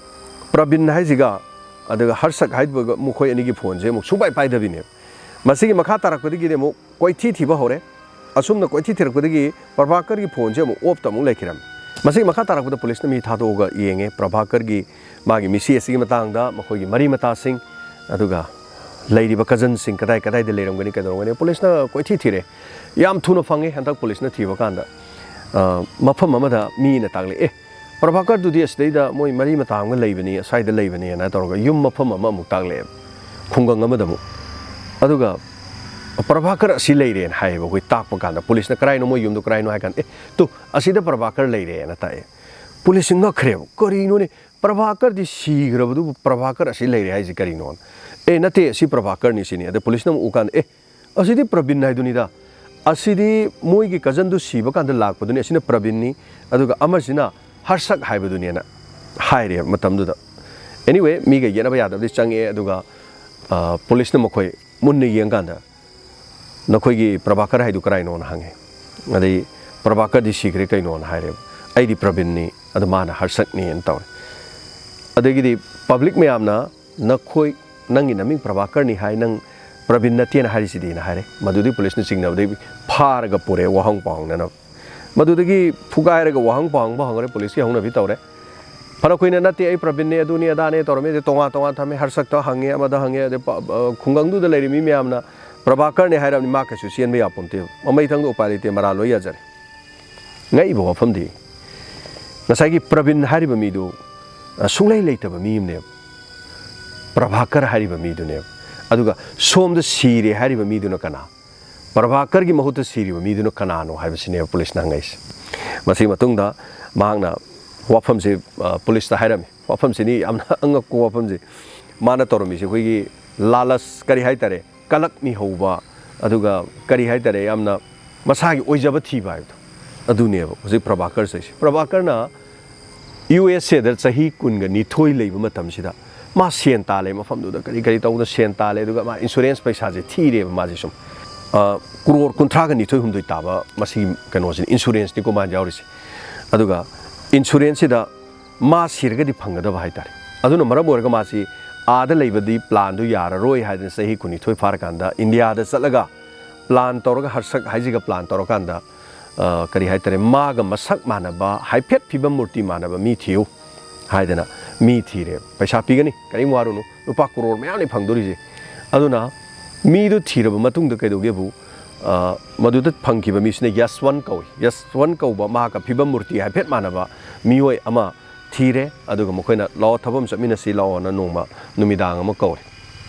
ꯄ꯭ꯔꯕꯤꯟ ꯍꯥꯏꯁꯤꯒ, ꯑꯗꯨꯒ ꯍꯔꯁꯛ ꯍꯥꯏꯕꯒ ꯃꯈꯣꯏ ꯑꯅꯤꯒꯤ ꯐꯣꯟꯁꯦ ꯑꯃꯨꯛ ꯁꯨꯡꯄꯥꯏ ꯄꯥꯏꯗꯕꯤꯅꯦꯕ꯫ ꯃꯁꯤꯒꯤ ꯃꯈꯥ ꯇꯥꯔꯛꯄꯗꯒꯤꯗꯤ ꯑꯃꯨꯛ ꯀꯣꯏꯊꯤ ꯊꯤꯕ ꯍꯧꯔꯦ꯫ ꯑꯁꯨꯝꯅ ꯀꯣꯏꯊꯤ ꯊꯤꯔꯛꯄꯗꯒꯤ ꯄ꯭ꯔꯚꯥꯀꯔꯒꯤ ꯐꯣꯟꯁꯦ ꯑꯃꯨꯛ ꯑꯣꯐꯇ ꯑꯃꯨꯛ ꯂꯩꯈꯤꯔꯝꯃꯤ꯫ ꯃꯁꯤꯒꯤ ꯃꯈꯥ ꯇꯥꯔꯛꯄꯗ ꯄꯨꯂꯤꯁꯅ ꯃꯤ ꯊꯥꯗꯣꯛꯑꯒ ꯌꯦꯡꯉꯦ, ꯄ꯭ꯔꯚꯥꯀꯔꯒꯤ, ꯃꯥꯒꯤ ꯃꯤꯁꯤ ꯑꯁꯤꯒꯤ ꯃꯇꯥꯡꯗ, ꯃꯈꯣꯏꯒꯤ ꯃꯔꯤ ꯃꯇꯥꯁꯤꯡ, ꯑꯗꯨꯒ ꯂꯩꯔꯤꯕ ꯀꯖꯟꯁꯤꯡ ꯀꯗꯥꯏ ꯀꯗꯥꯏꯗ ꯂꯩꯔꯝꯒꯅꯤ, ꯀꯩꯗꯧꯔꯝꯒꯅꯤ, ꯄꯨꯂꯤꯁꯅ ꯀꯣꯏꯊꯤ ꯊꯤꯔꯦ꯫ ꯌꯥꯝ ꯊꯨꯅ ꯐꯪꯉꯦ꯫ ꯍꯟꯗꯛ ꯄꯨꯂꯤꯁꯅ ꯊꯤꯕ ꯀꯥꯟꯗ, ꯑ, ꯃꯐꯝ ꯑꯃꯗ ꯃꯤꯅ ꯇꯥꯛꯂꯛꯑꯦ, "ꯄ꯭ꯔꯚꯥꯀꯔꯗꯨꯗꯤ ꯑꯁꯤꯗꯩꯗ ꯃꯣꯏ ꯃꯔꯤ ꯃꯇꯥ ꯑꯃꯒ ꯂꯩꯕꯅꯤ, ꯑꯁ꯭ꯋꯥꯏꯗ ꯂꯩꯕꯅꯦꯅ" ꯇꯧꯔꯒ ꯌꯨꯝ ꯃꯐꯝ ꯑꯃ ꯑꯃꯨꯛ ꯇꯥꯛꯂꯛꯑꯦꯕ, ꯈꯨꯡꯒꯪ ꯑꯃꯗ ꯑꯃꯨꯛ꯫ ꯑꯗꯨꯒ "ꯄ꯭ꯔꯚꯥꯀꯔ ꯑꯁꯤ ꯂꯩꯔꯦꯅ" ꯍꯥꯏꯌꯦꯕ ꯑꯩꯈꯣꯏ ꯇꯥꯛꯄ ꯀꯥꯟꯗ꯫ ꯄꯨꯂꯤꯁꯅ "ꯀꯔꯥꯏꯅꯣ ꯃꯣꯏ ꯌꯨꯝꯗꯣ, ꯀꯔꯥꯏꯅꯣ?" ꯍꯥꯏ ꯀꯥꯟꯗ, "ꯑꯦ, ꯇꯨ, ꯑꯁꯤꯗ ꯄ꯭ꯔꯚꯥꯀꯔ ꯂꯩꯔꯦꯅ" ꯇꯥꯛꯑꯦ꯫ ꯄꯨꯂꯤꯁꯁꯤ ꯉꯛꯈ꯭ꯔꯦꯕ, "ꯀꯔꯤꯅꯣꯅꯦ? ꯄ꯭ꯔꯚꯥꯀꯔꯗꯤ ꯁꯤꯈ꯭ꯔꯕꯗꯨꯕꯨ ꯄ꯭ꯔꯚꯥꯀꯔ ꯑꯁꯤ ꯂꯩꯔꯦ ꯍꯥꯏꯁꯤ ꯀꯔꯤꯅꯣꯅ?" "ꯑꯦ, ꯅꯠꯇꯦ, ꯑꯁꯤ ꯄ꯭ꯔꯚꯥꯀꯔꯅꯤ" ꯁꯤꯅꯤ꯫ ꯑꯗ ꯄꯨꯂꯤꯁꯅ ꯑꯃꯨꯛ ꯎꯀꯥꯟꯗ, "ꯑꯦ, ꯑꯁꯤꯗꯤ ꯄ꯭ꯔꯕꯤꯟ ꯍꯥꯏꯗꯨꯅꯤꯗ, ꯑꯁꯤꯗꯤ ꯃꯣꯏꯒꯤ ꯀꯖꯟꯗꯨ ꯁꯤꯕ ꯀꯥꯟꯗ ꯂꯥꯛꯄꯗꯨꯅꯤ, ꯑꯁꯤꯅ ꯄ꯭ꯔꯕꯤꯟꯅꯤ, ꯑꯗꯨꯒ ꯑꯃꯁꯤꯅ ꯍꯔꯁꯛ ꯍꯥꯏꯕꯗꯨꯅꯦꯅ" ꯍꯥꯏꯔꯦ ꯃꯇꯝꯗꯨꯗ꯫ Anyway, ꯃꯤꯒ ꯌꯦꯠꯅꯕ ꯌꯥꯗꯕꯗꯤ ꯆꯪꯉꯛꯑꯦ, ꯑꯗꯨꯒ, ꯑ, ꯄꯨꯂꯤꯁꯅ ꯃꯈꯣꯏ ꯃꯨꯟꯅ ꯌꯦꯡꯀꯥꯟꯗ, "ꯅꯈꯣꯏꯒꯤ ꯄ꯭ꯔꯚꯥꯀꯔ ꯍꯥꯏꯗꯨ ꯀꯔꯥꯏꯅꯣꯅ?" ꯍꯪꯉꯦ꯫ ꯑꯗꯩ, "ꯄ꯭ꯔꯚꯥꯀꯔꯗꯤ ꯁꯤꯈ꯭ꯔꯦ ꯀꯩꯅꯣꯅ" ꯍꯥꯏꯔꯦꯕ꯫ "ꯑꯩꯗꯤ ꯄ꯭ꯔꯕꯤꯟꯅꯤ, ꯑꯗꯨ ꯃꯥꯅ ꯍꯔꯁꯛꯅꯦꯅ ꯇꯧꯔꯦ꯫ ꯑꯗꯒꯤꯗꯤ ꯄꯕ꯭ꯂꯤꯛ ꯃꯌꯥꯝꯅ, "ꯅꯈꯣꯏ, ꯅꯪꯒꯤ ꯅꯃꯤꯡ ꯄ꯭ꯔꯚꯥꯀꯔꯅꯤ ꯍꯥꯏ, ꯅꯪ ꯄ꯭ꯔꯕꯤꯟ ꯅꯠꯇꯦꯅ ꯍꯥꯏꯔꯤꯁꯤꯗꯤꯅ" ꯍꯥꯏꯔꯦ꯫ ꯃꯗꯨꯗꯤ ꯄꯨꯂꯤꯁꯅ ꯆꯤꯡꯅꯕꯗꯒꯤ ꯐꯥꯔꯒ ꯄꯨꯔꯛꯑꯦ ꯋꯥꯍꯪ ꯄꯥꯎꯍꯪꯅꯅꯕ꯫ ꯃꯗꯨꯗꯒꯤ ꯐꯨꯒꯥꯏꯔꯒ ꯋꯥꯍꯪ ꯄꯥꯎꯍꯪꯕ ꯍꯧꯔꯦ, ꯄꯨꯂꯤꯁꯀꯤ ꯍꯧꯅꯕꯤ ꯇꯧꯔꯦ꯫ ꯐꯅ ꯀꯨꯏꯅ "ꯅꯠꯇꯦ, ꯑꯩ ꯄ꯭ꯔꯕꯤꯟꯅꯦ, ꯑꯗꯨꯅꯤ ꯑꯗꯥꯅꯦ" ꯇꯧꯔꯝꯃꯤ꯫ ꯑꯗꯩ ꯇꯣꯉꯥꯟ ꯇꯣꯉꯥꯟ ꯊꯝꯃꯦ, ꯍꯔꯁꯛꯇ ꯍꯪꯉꯦ, ꯑꯃꯗ ꯍꯪꯉꯦ꯫ ꯑꯗꯩ ꯄ-, ꯑ, ꯈꯨꯡꯒꯪꯗꯨꯗ ꯂꯩꯔꯤ ꯃꯤ ꯃꯌꯥꯝꯅ "ꯄ꯭ꯔꯚꯥꯀꯔꯅꯦ" ꯍꯥꯏꯔꯕꯅꯤ, ꯃꯥ ꯀꯩꯁꯨ ꯆꯦꯟꯕ ꯌꯥꯄꯣꯟꯇꯦ꯫ ꯃꯃꯩꯊꯪꯗ ꯎꯄꯥꯏ ꯂꯩꯇꯦ, ꯃꯔꯥꯜ ꯂꯣꯏ ꯌꯥꯖꯔꯦ꯫ ꯉꯛꯏꯕ ꯋꯥꯐꯝꯗꯤ, ꯉꯁꯥꯏꯒꯤ ꯄ꯭ꯔꯕꯤꯟ ꯍꯥꯏꯔꯤꯕ ꯃꯤꯗꯨ, ꯑ, ꯁꯨꯡꯂꯩ ꯂꯩꯇꯕ ꯃꯤ ꯑꯃꯅꯦꯕ꯫ ꯄ꯭ꯔꯚꯥꯀꯔ ꯍꯥꯏꯔꯤꯕ ꯃꯤꯗꯨꯅꯦꯕ꯫ ꯑꯗꯨꯒ ꯁꯣꯝꯗ ꯁꯤꯔꯦ ꯍꯥꯏꯔꯤꯕ ꯃꯤꯗꯨꯅ ꯀꯅꯥ? ꯄ꯭ꯔꯚꯥꯀꯔꯒꯤ ꯃꯍꯨꯠꯇ ꯁꯤꯔꯤꯕ ꯃꯤꯗꯨꯅ ꯀꯅꯥꯅꯣ ꯍꯥꯏꯕꯁꯤꯅꯦꯕ ꯄꯨꯂꯤꯁꯅ ꯍꯪꯉꯛꯏꯁꯦ꯫ ꯃꯁꯤꯒꯤ ꯃꯇꯨꯡꯗ ꯃꯍꯥꯛꯅ ꯋꯥꯐꯝꯁꯤ, ꯑ, ꯄꯨꯂꯤꯁꯇ ꯍꯥꯏꯔꯝꯃꯤ꯫ ꯋꯥꯐꯝꯁꯤꯅꯤ ꯌꯥꯝꯅ ꯑꯉꯛꯄ ꯋꯥꯐꯝꯁꯤ꯫ ꯃꯥꯅ ꯇꯧꯔꯝꯃꯤꯁꯦ ꯑꯩꯈꯣꯏꯒꯤ ꯂꯥꯂꯁ, ꯀꯔꯤ ꯍꯥꯏꯇꯥꯔꯦ, ꯀꯂꯛꯃꯤ ꯍꯧꯕ, ꯑꯗꯨꯒ ꯀꯔꯤ ꯍꯥꯏꯇꯥꯔꯦ, ꯌꯥꯝꯅ ꯃꯁꯥꯒꯤ ꯑꯣꯏꯖꯕ ꯊꯤꯕ ꯍꯥꯏꯕꯗꯣ, ꯑꯗꯨꯅꯦꯕ ꯍꯧꯖꯤꯛ ꯄ꯭ꯔꯚꯥꯀꯔ ꯆꯩꯁꯦ꯫ ꯄ꯭ꯔꯚꯥꯀꯔꯅ ꯌꯨ ꯑꯦꯁ ꯑꯦꯗ ꯆꯍꯤ ꯀꯨꯟꯒ ꯅꯤꯊꯣꯏ ꯂꯩꯕ ꯃꯇꯝꯁꯤꯗ ꯃꯥ ꯁꯦꯟ ꯇꯥꯜꯂꯦ, ꯃꯐꯝꯗꯨꯗ ꯀꯔꯤ ꯀꯔꯤ ꯇꯧꯗꯅ ꯁꯦꯟ ꯇꯥꯜꯂꯦ, ꯑꯗꯨꯒ ꯃꯥ ꯏꯟꯁꯨꯔꯦꯟꯁ ꯄꯩꯁꯥꯁꯦ ꯊꯤꯔꯦꯕ ꯃꯥꯁꯦ ꯁꯨꯝ꯫ ꯑ, ꯀ꯭ꯔꯣꯔ ꯀꯨꯟꯊ꯭ꯔꯥꯒ ꯅꯤꯊꯣꯏ ꯍꯨꯝꯗꯣꯏ ꯇꯥꯕ ꯃꯁꯤꯒꯤ ꯀꯩꯅꯣꯁꯤꯅꯤ, ꯏꯟꯁꯨꯔꯦꯟꯁꯅꯤꯀꯣ ꯃꯥꯅ ꯌꯥꯎꯔꯤꯁꯦ꯫ ꯑꯗꯨꯒ ꯏꯟꯁꯨꯔꯦꯟꯁꯁꯤꯗ ꯃꯥ ꯁꯤꯔꯒꯗꯤ ꯐꯪꯒꯗꯕ ꯍꯥꯏꯇꯥꯔꯦ꯫ ꯑꯗꯨꯅ ꯃꯔꯝ ꯑꯣꯏꯔꯒ ꯃꯥꯁꯤ ꯑꯥꯗ ꯂꯩꯕꯗꯤ ꯄ꯭ꯂꯥꯟꯗꯨ ꯌꯥꯔꯔꯣꯏ ꯍꯥꯏꯗꯅ ꯆꯍꯤ ꯀꯨꯟꯅꯤꯊꯣꯏ ꯐꯥꯔꯀꯥꯟꯗ ꯏꯟꯗꯤꯌꯥꯗ ꯆꯠꯂꯒ ꯄ꯭ꯂꯥꯟ ꯇꯧꯔꯒ, ꯍꯔꯁꯛ ꯍꯥꯏꯁꯤꯒ ꯄ꯭ꯂꯥꯟ ꯇꯧꯔꯀꯥꯟꯗ, ꯑ, ꯀꯔꯤ ꯍꯥꯏꯇꯥꯔꯦ, ꯃꯥꯒ ꯃꯁꯛ ꯃꯥꯟꯅꯕ, ꯍꯥꯏꯐꯦꯠ ꯐꯤꯕꯝ ꯃꯨꯔꯇꯤ ꯃꯥꯟꯅꯕ ꯃꯤ ꯊꯤꯌꯨ ꯍꯥꯏꯗꯅ ꯃꯤ ꯊꯤꯔꯦ꯫ ꯄꯩꯁꯥ ꯄꯤꯒꯅꯤ, ꯀꯔꯤꯝ ꯋꯥꯔꯨꯅꯨ, ꯂꯨꯄꯥ ꯀ꯭ꯔꯣꯔ ꯃꯌꯥꯝꯅꯤ ꯐꯪꯗꯣꯔꯤꯁꯦ꯫ ꯑꯗꯨꯅ ꯃꯤꯗꯨ ꯊꯤꯔꯕ ꯃꯇꯨꯡꯗ ꯀꯩꯗꯧꯒꯦꯕꯨ, ꯑ, ꯃꯗꯨꯗ ꯐꯪꯈꯤꯕ ꯃꯤꯁꯤꯅ ꯌꯁꯋꯟ ꯀꯧꯏ꯫ ꯌꯁꯋꯟ ꯀꯧꯕ ꯃꯍꯥꯛꯀ ꯐꯤꯕꯝ ꯃꯨꯔꯇꯤ ꯍꯥꯏꯐꯦꯠ ꯃꯥꯟꯅꯕ ꯃꯤꯑꯣꯏ ꯑꯃ ꯊꯤꯔꯦ꯫ ꯑꯗꯨꯒ ꯃꯈꯣꯏꯅ "ꯂꯥꯛꯑꯣ, ꯊꯕꯛ ꯑꯃ ꯆꯠꯃꯤꯟꯅꯁꯤ ꯂꯥꯛꯑꯣꯅ" ꯅꯣꯡꯃ ꯅꯨꯃꯤꯗꯥꯡ ꯑꯃ ꯀꯧꯔꯦ꯫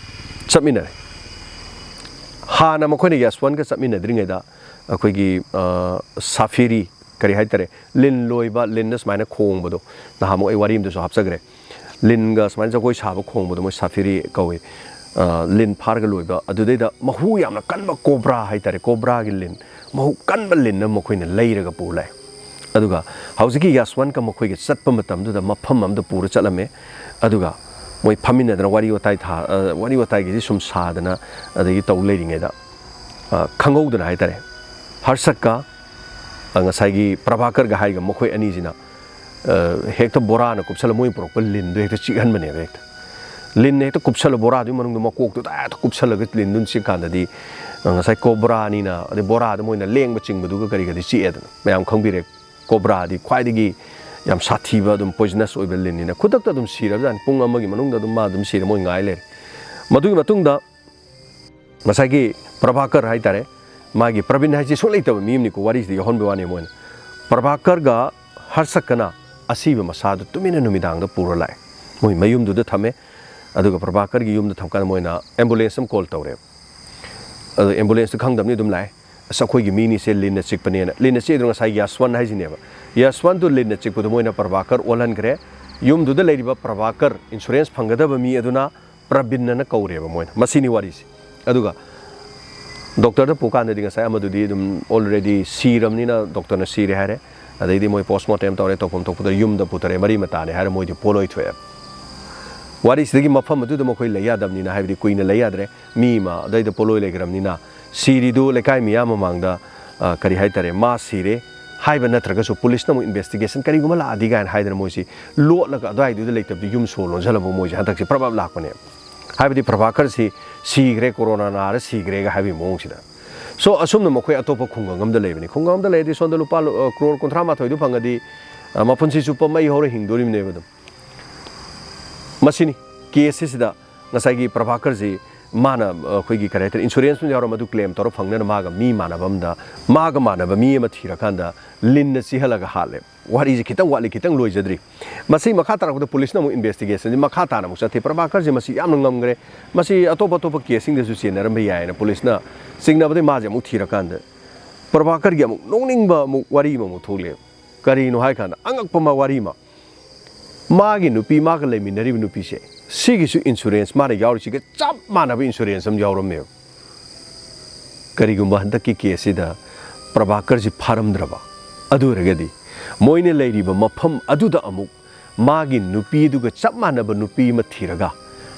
ꯆꯠꯃꯤꯟꯅꯔꯦ꯫ ꯍꯥꯟꯅ ꯃꯈꯣꯏꯅ ꯌꯁꯋꯟꯒ ꯆꯠꯃꯤꯟꯅꯗ꯭ꯔꯤꯉꯩꯗ ꯑꯩꯈꯣꯏꯒꯤ, ꯑ, ꯁꯥꯐꯤꯔꯤ, ꯀꯔꯤ ꯍꯥꯏꯇꯥꯔꯦ, ꯂꯤꯟ ꯂꯣꯏꯕ, ꯂꯤꯟꯅ ꯁꯨꯃꯥꯏꯅ ꯈꯣꯡꯕꯗꯣ, ꯅꯍꯥꯟꯃꯨꯛ ꯑꯩ ꯋꯥꯔꯤ ꯑꯃꯗꯁꯨ ꯍꯥꯞꯆꯈ꯭ꯔꯦ꯫ ꯂꯤꯟꯒ ꯁꯨꯃꯥꯏꯅ ꯖꯒꯣꯏ ꯁꯥꯕ ꯈꯣꯡꯕꯗꯣ ꯃꯣꯏ ꯁꯥꯐꯤꯔꯤ ꯀꯧꯏ꯫ ꯑ, ꯂꯤꯟ ꯐꯥꯔꯒ ꯂꯣꯏꯕ, ꯑꯗꯨꯗꯩꯗ ꯃꯍꯨ ꯌꯥꯝꯅ ꯀꯟꯕ ꯀꯣꯕ꯭ꯔꯥ ꯍꯥꯏꯇꯥꯔꯦ, ꯀꯣꯕ꯭ꯔꯥꯒꯤ ꯂꯤꯟ, ꯃꯍꯨ ꯀꯟꯕ ꯂꯤꯟ ꯑꯃ ꯃꯈꯣꯏꯅ ꯂꯩꯔꯒ ꯄꯨꯔ ꯂꯥꯛꯑꯦ꯫ ꯑꯗꯨꯒ ꯍꯧꯖꯤꯛꯀꯤ ꯌꯥꯁꯋꯟꯀ ꯃꯈꯣꯏꯒ ꯆꯠꯄ ꯃꯇꯝꯗꯨꯗ ꯃꯐꯝ ꯑꯃꯗ ꯄꯨꯔ ꯆꯠꯂꯝꯃꯦ꯫ ꯑꯗꯨꯒ ꯃꯣꯏ ꯐꯝꯃꯤꯟꯅꯗꯅ ꯋꯥꯔꯤ ꯋꯥꯇꯥꯏ ꯊꯥ-, ꯑ, ꯋꯥꯔꯤ ꯋꯥꯇꯥꯏꯒꯤꯁꯤ ꯁꯨꯝ ꯁꯥꯗꯅ ꯑꯗꯒꯤ ꯇꯧ ꯂꯩꯔꯤꯉꯩꯗ, ꯑ, ꯈꯪꯍꯧꯗꯅ ꯍꯥꯏꯇꯥꯔꯦ, ꯍꯔꯁꯛꯀ, ꯑ, ꯉꯁꯥꯏꯒꯤ ꯄ꯭ꯔꯚꯥꯀꯔꯒ ꯍꯥꯏꯔꯤꯕ ꯃꯈꯣꯏ ꯑꯅꯤꯁꯤꯅ ꯍꯦꯛꯇ ꯕꯣꯔꯥꯅ ꯀꯨꯞꯁꯜꯂ ꯃꯣꯏꯅ ꯄꯨꯔꯛꯄ ꯂꯤꯟꯗꯣ ꯍꯦꯛꯇ ꯆꯤꯛꯍꯟꯕꯅꯦꯕ꯫ ꯍꯦꯛꯇ ꯂꯤꯟꯅ ꯍꯦꯛꯇ ꯀꯨꯞꯁꯜꯂ, ꯕꯣꯔꯥꯗꯨꯒꯤ ꯃꯅꯨꯡꯗ ꯃꯀꯣꯛꯇꯨꯗ ꯍꯦꯛꯇ ꯀꯨꯞꯁꯜꯂꯒ ꯂꯤꯟꯗꯨꯅ ꯆꯤꯛꯀꯥꯟꯗꯗꯤ, ꯑ, ꯉꯁꯥꯏ ꯀꯣꯕ꯭ꯔꯥꯅꯤꯅ, ꯑꯗꯩ ꯕꯣꯔꯥꯗ ꯃꯣꯏꯅ ꯂꯦꯡꯕ ꯆꯤꯡꯕꯗꯨꯒ ꯀꯔꯤ ꯀꯔꯤ ꯆꯤꯛꯑꯦꯗꯅ ꯃꯌꯥꯝ ꯈꯪꯕꯤꯔꯦ꯫ ꯀꯣꯕ꯭ꯔꯥꯗꯤ ꯈ꯭ꯋꯥꯏꯗꯒꯤ ꯌꯥꯝ ꯁꯥꯊꯤꯕ, ꯑꯗꯨꯝ poisonous ꯑꯣꯏꯕ ꯂꯤꯟꯅꯤꯅ ꯈꯨꯗꯛꯇ ꯑꯗꯨꯝ ꯁꯤꯔꯕꯖꯥꯠꯅꯤ꯫ ꯄꯨꯡ ꯑꯃꯒꯤ ꯃꯅꯨꯡꯗ ꯑꯗꯨꯝ ꯃꯥ ꯑꯗꯨꯝ ꯁꯤꯔ ꯃꯣꯏ ꯉꯥꯏ ꯂꯩꯔꯦ꯫ ꯃꯗꯨꯒꯤ ꯃꯇꯨꯡꯗ ꯉꯁꯥꯏꯒꯤ ꯄ꯭ꯔꯚꯥꯀꯔ ꯍꯥꯏꯇꯥꯔꯦ, ꯃꯥꯒꯤ ꯄ꯭ꯔꯕꯤꯟ ꯍꯥꯏꯁꯦ ꯁꯨꯡꯂꯩꯇꯕ ꯃꯤ ꯑꯃꯅꯤꯀꯣ, ꯋꯥꯔꯤꯁꯤꯗ ꯌꯥꯎꯍꯟꯕ ꯋꯥꯅꯤ ꯃꯣꯏꯅ꯫ ꯄ꯭ꯔꯚꯥꯀꯔꯒ ꯍꯔꯁꯛꯀꯅ ꯑꯁꯤꯕ ꯃꯁꯥꯗꯨ ꯇꯨꯃꯤꯟꯅ ꯅꯨꯃꯤꯗꯥꯡꯗ ꯄꯨꯔ ꯂꯥꯛꯑꯦ꯫ ꯃꯣꯏ ꯃꯌꯨꯝꯗꯨꯗ ꯊꯝꯃꯦ꯫ ꯑꯗꯨꯒ ꯄ꯭ꯔꯚꯥꯀꯔꯒꯤ ꯌꯨꯝꯗ ꯊꯝꯀꯥꯟꯗ ꯃꯣꯏꯅ ambulance ꯑꯃ call ꯇꯧꯔꯦ꯫ ꯑꯗꯣ ambulance ꯇꯨ ꯈꯪꯗꯕꯅꯤ ꯑꯗꯨꯝ ꯂꯥꯛꯑꯦ꯫ "ꯑꯁ, ꯑꯩꯈꯣꯏꯒꯤ ꯃꯤꯅꯤꯁꯦ ꯂꯤꯟꯅ ꯆꯤꯛꯄꯅꯦꯅ"꯫ ꯂꯤꯟꯅ ꯆꯤꯛꯏꯗꯣ ꯉꯁꯥꯏ ꯌꯥꯁꯋꯟ ꯍꯥꯏꯁꯤꯅꯦꯕ꯫ ꯌꯥꯁꯋꯟꯗꯨ ꯂꯤꯟꯅ ꯆꯤꯛꯄꯗꯣ ꯃꯣꯏꯅ ꯄ꯭ꯔꯚꯥꯀꯔ ꯑꯣꯜꯍꯟꯈ꯭ꯔꯦ꯫ ꯌꯨꯝꯗꯨꯗ ꯂꯩꯔꯤꯕ ꯄ꯭ꯔꯚꯥꯀꯔ, insurance ꯐꯪꯒꯗꯕ ꯃꯤ ꯑꯗꯨꯅ ꯄ꯭ꯔꯕꯤꯟ ꯑꯅ ꯀꯧꯔꯦꯕ ꯃꯣꯏꯅ꯫ ꯃꯁꯤꯅꯤ ꯋꯥꯔꯤꯁꯦ꯫ ꯑꯗꯨꯒ doctor ꯗ ꯄꯨꯀꯥꯟꯗꯗꯤ ꯉꯁꯥꯏ ꯑꯃꯗꯨꯗꯤ ꯑꯗꯨꯝ already ꯁꯤꯔꯕꯅꯤꯅ doctor ꯅ ꯁꯤꯔꯦ ꯍꯥꯏꯔꯦ꯫ ꯑꯗꯩꯗꯤ ꯃꯣꯏ post mortem ꯇꯧꯔꯦ, ꯇꯧꯐꯝ ꯊꯣꯛꯄꯗ ꯌꯨꯝꯗ ꯄꯨꯊꯔꯦ, ꯃꯔꯤ ꯃꯇꯥꯅꯦ ꯍꯥꯏꯔ ꯃꯣꯏꯗꯤ ꯄꯣꯠꯂꯣꯏ ꯊꯣꯛꯑꯦ꯫ ꯋꯥꯔꯤꯁꯤꯗꯒꯤ ꯃꯐꯝ ꯑꯗꯨꯗ ꯃꯈꯣꯏ ꯂꯩ ꯌꯥꯗꯕꯅꯤꯅ, ꯍꯥꯏꯕꯗꯤ ꯀꯨꯏꯅ ꯂꯩ ꯌꯥꯗ꯭ꯔꯦ, ꯃꯤ ꯑꯃ ꯑꯗꯩꯗ ꯄꯣꯠꯂꯣꯏ ꯂꯩꯈ꯭ꯔꯕꯅꯤꯅ, ꯁꯤꯔꯤꯗꯨ ꯂꯩꯀꯥꯏ ꯃꯤꯌꯥꯝ ꯃꯃꯥꯡꯗ, ꯑ, ꯀꯔꯤ ꯍꯥꯏꯇꯥꯔꯦ, ꯃꯥ ꯁꯤꯔꯦ ꯍꯥꯏꯕ ꯅꯠꯇ꯭ꯔꯒꯁꯨ ꯄꯨꯂꯤꯁꯅ ꯑꯃꯨꯛ investigation ꯀꯔꯤꯒꯨꯝꯕ ꯂꯥꯛꯑꯗꯤ ꯀꯥꯏꯅ ꯍꯥꯏꯗꯅ ꯃꯣꯏꯁꯤ ꯂꯣꯠꯂꯒ ꯑꯗꯨꯋꯥꯏꯗꯨꯗ ꯂꯩꯇꯕꯗꯤ ꯌꯨꯝ ꯁꯣ ꯂꯣꯟꯁꯤꯜꯂꯕ ꯃꯣꯏꯁꯦ ꯍꯟꯗꯛꯁꯦ ꯄ꯭ꯔꯞ ꯄ꯭ꯔꯞ ꯂꯥꯛꯄꯅꯦꯕ꯫ ꯍꯥꯏꯕꯗꯤ ꯄ꯭ꯔꯚꯥꯀꯔꯁꯤ ꯁꯤꯈ꯭ꯔꯦ, ꯀꯣꯔꯣꯅꯥ ꯅꯥꯔ ꯁꯤꯈ꯭ꯔꯦꯒ ꯍꯥꯏꯕꯒꯤ ꯃꯑꯣꯡꯁꯤꯗ꯫ So, ꯑꯁꯨꯝꯅ ꯃꯈꯣꯏ ꯑꯇꯣꯞꯄ ꯈꯨꯡꯒꯪ ꯑꯃꯗ ꯂꯩꯕꯅꯤ꯫ ꯈꯨꯡꯒꯪ ꯑꯃꯗ ꯂꯩꯔꯗꯤ ꯁꯣꯝꯗ ꯂꯨꯄꯥ ꯂꯣ-, ꯑ, ꯀ꯭ꯔꯣꯔ ꯀꯨꯟꯊ꯭ꯔꯥ ꯃꯥꯊꯣꯏꯗꯨ ꯐꯪꯉꯗꯤ, ꯑ, ꯃꯄꯨꯟꯁꯤ ꯆꯨꯞꯄ ꯃꯩ ꯍꯧꯔ ꯍꯤꯡꯗꯣꯔꯤꯕꯅꯦꯕ ꯑꯗꯨꯝ꯫ ꯃꯁꯤꯅꯤ case ꯁꯤꯗ ꯉꯁꯥꯏꯒꯤ ꯄ꯭ꯔꯚꯥꯀꯔꯁꯤ ꯃꯥꯅ, ꯑ, ꯑꯩꯈꯣꯏꯒꯤ ꯀꯔꯤ ꯍꯥꯏꯇꯥꯔꯦ, insurance ꯑꯃ ꯌꯥꯎꯔ ꯃꯗꯨ claim ꯇꯧꯔ ꯐꯪꯅꯅ ꯃꯥꯒ ꯃꯤ ꯃꯥꯟꯅꯕ ꯑꯃꯗ, ꯃꯥꯒ ꯃꯥꯟꯅꯕ ꯃꯤ ꯑꯃ ꯊꯤꯔꯀꯥꯟꯗ ꯂꯤꯟꯅ ꯆꯤꯍꯜꯂꯒ ꯍꯥꯠꯂꯦ꯫ ꯋꯥꯔꯤꯁꯦ ꯈꯤꯇꯪ ꯋꯥꯠꯂꯤ, ꯈꯤꯇꯪ ꯂꯣꯏꯖꯗ꯭ꯔꯤ꯫ ꯃꯁꯤ ꯃꯈꯥ ꯇꯥꯔꯛꯄꯗ ꯄꯨꯂꯤꯁꯅ ꯑꯃꯨꯛ investigation ꯁꯤ ꯃꯈꯥ ꯇꯥꯅ ꯑꯃꯨꯛ ꯆꯠꯊꯩ꯫ ꯄ꯭ꯔꯚꯥꯀꯔꯁꯦ ꯃꯁꯤ ꯌꯥꯝꯅ ꯉꯝꯈ꯭ꯔꯦ, ꯃꯁꯤ ꯑꯇꯣꯞ ꯑꯇꯣꯞꯄ case ꯁꯤꯡꯗꯁꯨ ꯆꯦꯟꯅꯔꯝꯕ ꯌꯥꯏꯅ ꯄꯨꯂꯤꯁꯅ ꯆꯤꯡꯅꯕꯗꯒꯤ ꯃꯥꯁꯦ ꯑꯃꯨꯛ ꯊꯤꯔꯀꯥꯟꯗ ꯄ꯭ꯔꯚꯥꯀꯔꯒꯤ ꯑꯃꯨꯛ ꯅꯣꯛꯅꯤꯡꯕ ꯑꯃꯨꯛ ꯋꯥꯔꯤ ꯑꯃꯃꯨꯛ ꯊꯣꯛꯂꯛꯑꯦ꯫ ꯀꯔꯤꯅꯣ ꯍꯥꯏ ꯀꯥꯟꯗ ꯑꯉꯛꯄ ꯑꯃ ꯋꯥꯔꯤ ꯑꯃ, ꯃꯥꯒꯤ ꯅꯨꯄꯤ, ꯃꯥꯒ ꯂꯩꯃꯤꯟꯅꯔꯤꯕ ꯅꯨꯄꯤꯁꯦ, ꯁꯤꯒꯤꯁꯨ insurance ꯃꯥꯅ ꯌꯥꯎꯔꯤꯁꯤꯒ ꯆꯞ ꯃꯥꯟꯅꯕ insurance ꯑꯃ ꯌꯥꯎꯔꯝꯃꯦꯕ꯫ ꯀꯔꯤꯒꯨꯝꯕ ꯍꯟꯗꯛꯀꯤ case ꯁꯤꯗ ꯄ꯭ꯔꯚꯥꯀꯔꯁꯤ ꯐꯥꯔꯝꯗ꯭ꯔꯕ, ꯑꯗꯨ ꯑꯣꯏꯔꯒꯗꯤ ꯃꯣꯏꯅ ꯂꯩꯔꯤꯕ ꯃꯐꯝ ꯑꯗꯨꯗ ꯑꯃꯨꯛ ꯃꯥꯒꯤ ꯅꯨꯄꯤꯗꯨꯒ ꯆꯞ ꯃꯥꯟꯅꯕ ꯅꯨꯄꯤ ꯑꯃ ꯊꯤꯔꯒ